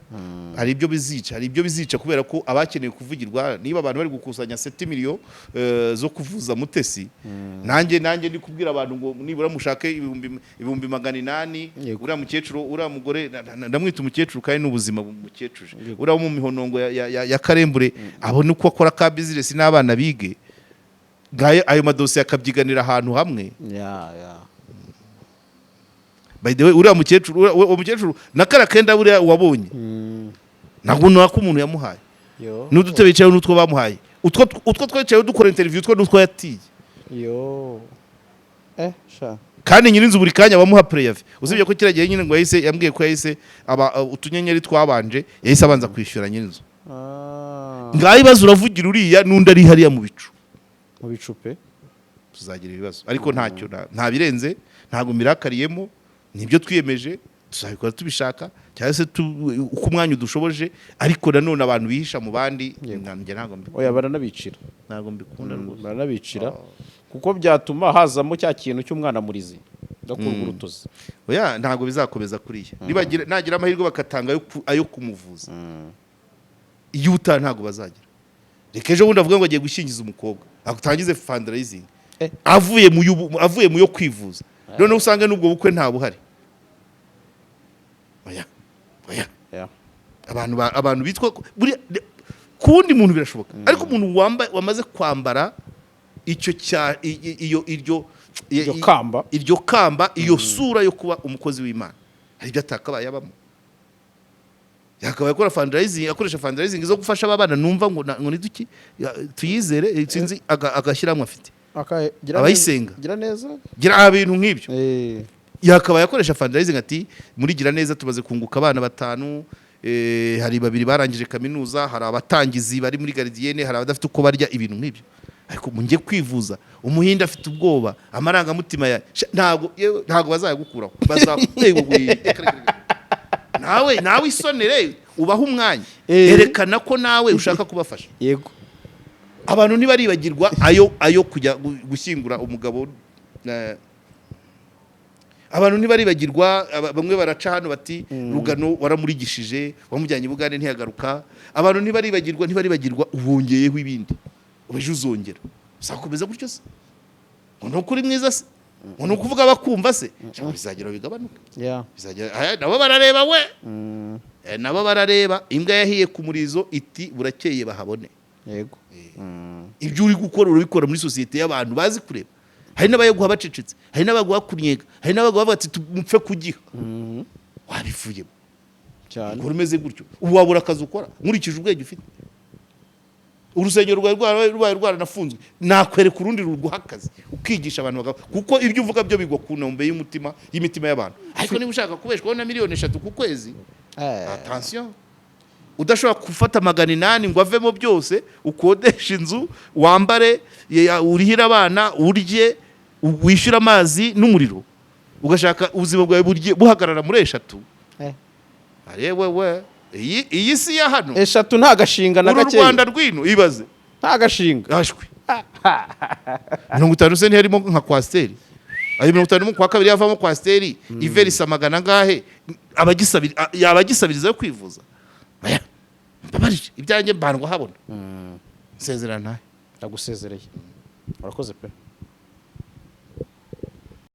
hari ibyo bizica, hari ibyo bizica, kubera ko abakeneye kuvugirwa, niba abantu bari gukusanya 7 miliyo zo kuvuza Mutesi, nanjye ndi kubwira abantu ngo nibura mushake 800,000. Uriya mukecuru, uriya mugore, ndamwita umukecuru kandi n'ubuzima bumukecuje, uriya wo mu mihonongo ya Karembure, abone uko akora ka business n'abana bige, ngayo ayo madosiye akabyiganira ahantu hamwe. Ya. By the way, uriya mukecuru, uwo mukecuru na kariya kenda buriya wabonye, ntabwo nako umuntu yamuhaye. Yo. N'udutebe yicayeho n'utwo bamuhaye, utwo twicayeho dukora interview, utwo n'utwo yatiye. Yo, sha. Kandi nyirinzu buri kanya bamuha préavis, usibye ko kiriya gihe nyine ngo yahise, yambwiye ko yahise aba utunyenyeri twabanje, yahise abanza kwishyura nyirinzu. Ngaho ibibazo, uravugira uriya n'undi ari hariya mu bicu. Mu bicupe. Tuzagira ibibazo, ariko ntacyo, nta birenze, ntabwo mirakariyemo. Nibyo twiyemeje, tuzabikora tubishaka cyangwa se uko umwanya udushoboje. Ariko nanone abantu bihisha mu bandi, njye ntabwo mbikunda. Oya, baranabicira. Ntabwo mbikunda rwose. Baranabicira, kuko byatuma hazamo cya kintu cy'umwana murizi ndakurwa urutozi. Oya, ntabwo bizakomeza kuriya. Nibagira, nagira amahirwe bagatanga ayo kumuvuza, iyo utaha ntabwo bazagira. Reka ejo bundi avuga ngo agiye gushyingiza umukobwa, atangize fundraising avuye mu yo kwivuza, noneho usange n'ubwo bukwe nta buhari. Oya, oya. Abantu bitwa buriya ku wundi muntu birashoboka, ariko umuntu wambaye, wamaze kwambara icyo cya iyo iryo Iryo kamba. Iryo kamba, iyo sura yo kuba umukozi w'Imana, hari ibyo atakabaye abamo. Yakabaye akora fundraising, akoresha fundraising zo gufasha aba bana. Numva ngo ngo niduki tuyizere, sinzi agashyirahamwe afite. Abayisenga. Gira neza. Gira ibintu nk'ibyo. Yakabaye akoresha fundraising ati: "Muri Gira neza tumaze kunguka abana batanu, hari babiri barangije kaminuza, hari abatangizi bari muri gardienne, hari abadafite uko barya," ibintu nk'ibyo. Ariko mu njye kwivuza, umuhinde afite ubwoba, amarangamutima ya ntabwo, yewe, ntabwo bazayagukuraho. Nawe isonere, ubahe umwanya. Erekana ko nawe ushaka kubafasha. Abantu ntibaribagirwa ayo kujya gushyingura umugabo. Abantu ntibaribagirwa. Bamwe baraca hano bati: "Rugano waramurigishije, wamujyanye i Bugande ntiyagaruka." Abantu ntibaribagirwa, ntibaribagirwa. Ubongeyeho ibindi, ejo uzongera uzakomeza gutyo se? Ngo ni ukuri mwiza se? Ngo ni ukuvuga bakumva se? Cyangwa bizagera bigabanuke? Bizagera. Aya, nabo barareba we. Nabo barareba. Imbwa yahiye ku murizo iti: "Burakeye bahabone." Ibyo uri gukora, urabikora muri sosiyete y'abantu bazi kureba. Hari n'abayaguha bacecetse, hari n'abaguha kunyega, hari n'abaguha bavuga ati: "Mupfe kugiha." Wabivuyemo. Ukora umeze gutyo, ubu wabura akazi ukora? Nkurikije ubwenge ufite, urusengero rwawe rubaye rwaranafunzwe, nakwereka urundi ruguha akazi, ukigisha abantu kuko ibyo uvuga byo bigwa ku ntombe y'umutima, y'imitima y'abantu. Ariko niba ushaka kubeshwaho na miliyoni 3 ku kwezi, attention, udashobora gufata 800 ngo avemo byose, ukodeshe inzu, wambare, urihire abana, urye, wishyure amazi n'umuriro, ugashaka ubuzima bwawe burye buhagarara muri 3. Arewe we, iyi si ya hano. 3 nta gashinga na Uru gakeya. Rwanda rwino, ibaze. Nta gashinga. Ashwi, 50 se ntiharimo nka coaster? Ayo 50 mu kwa kabiri yavamo coaster iverisa magana angahe? Yaba agisabiriza yo kwivuza? Aya, mbabarire, ibyanjye mbandwa habona. Nsezerana nawe. Ndagusezereye, urakoze pe.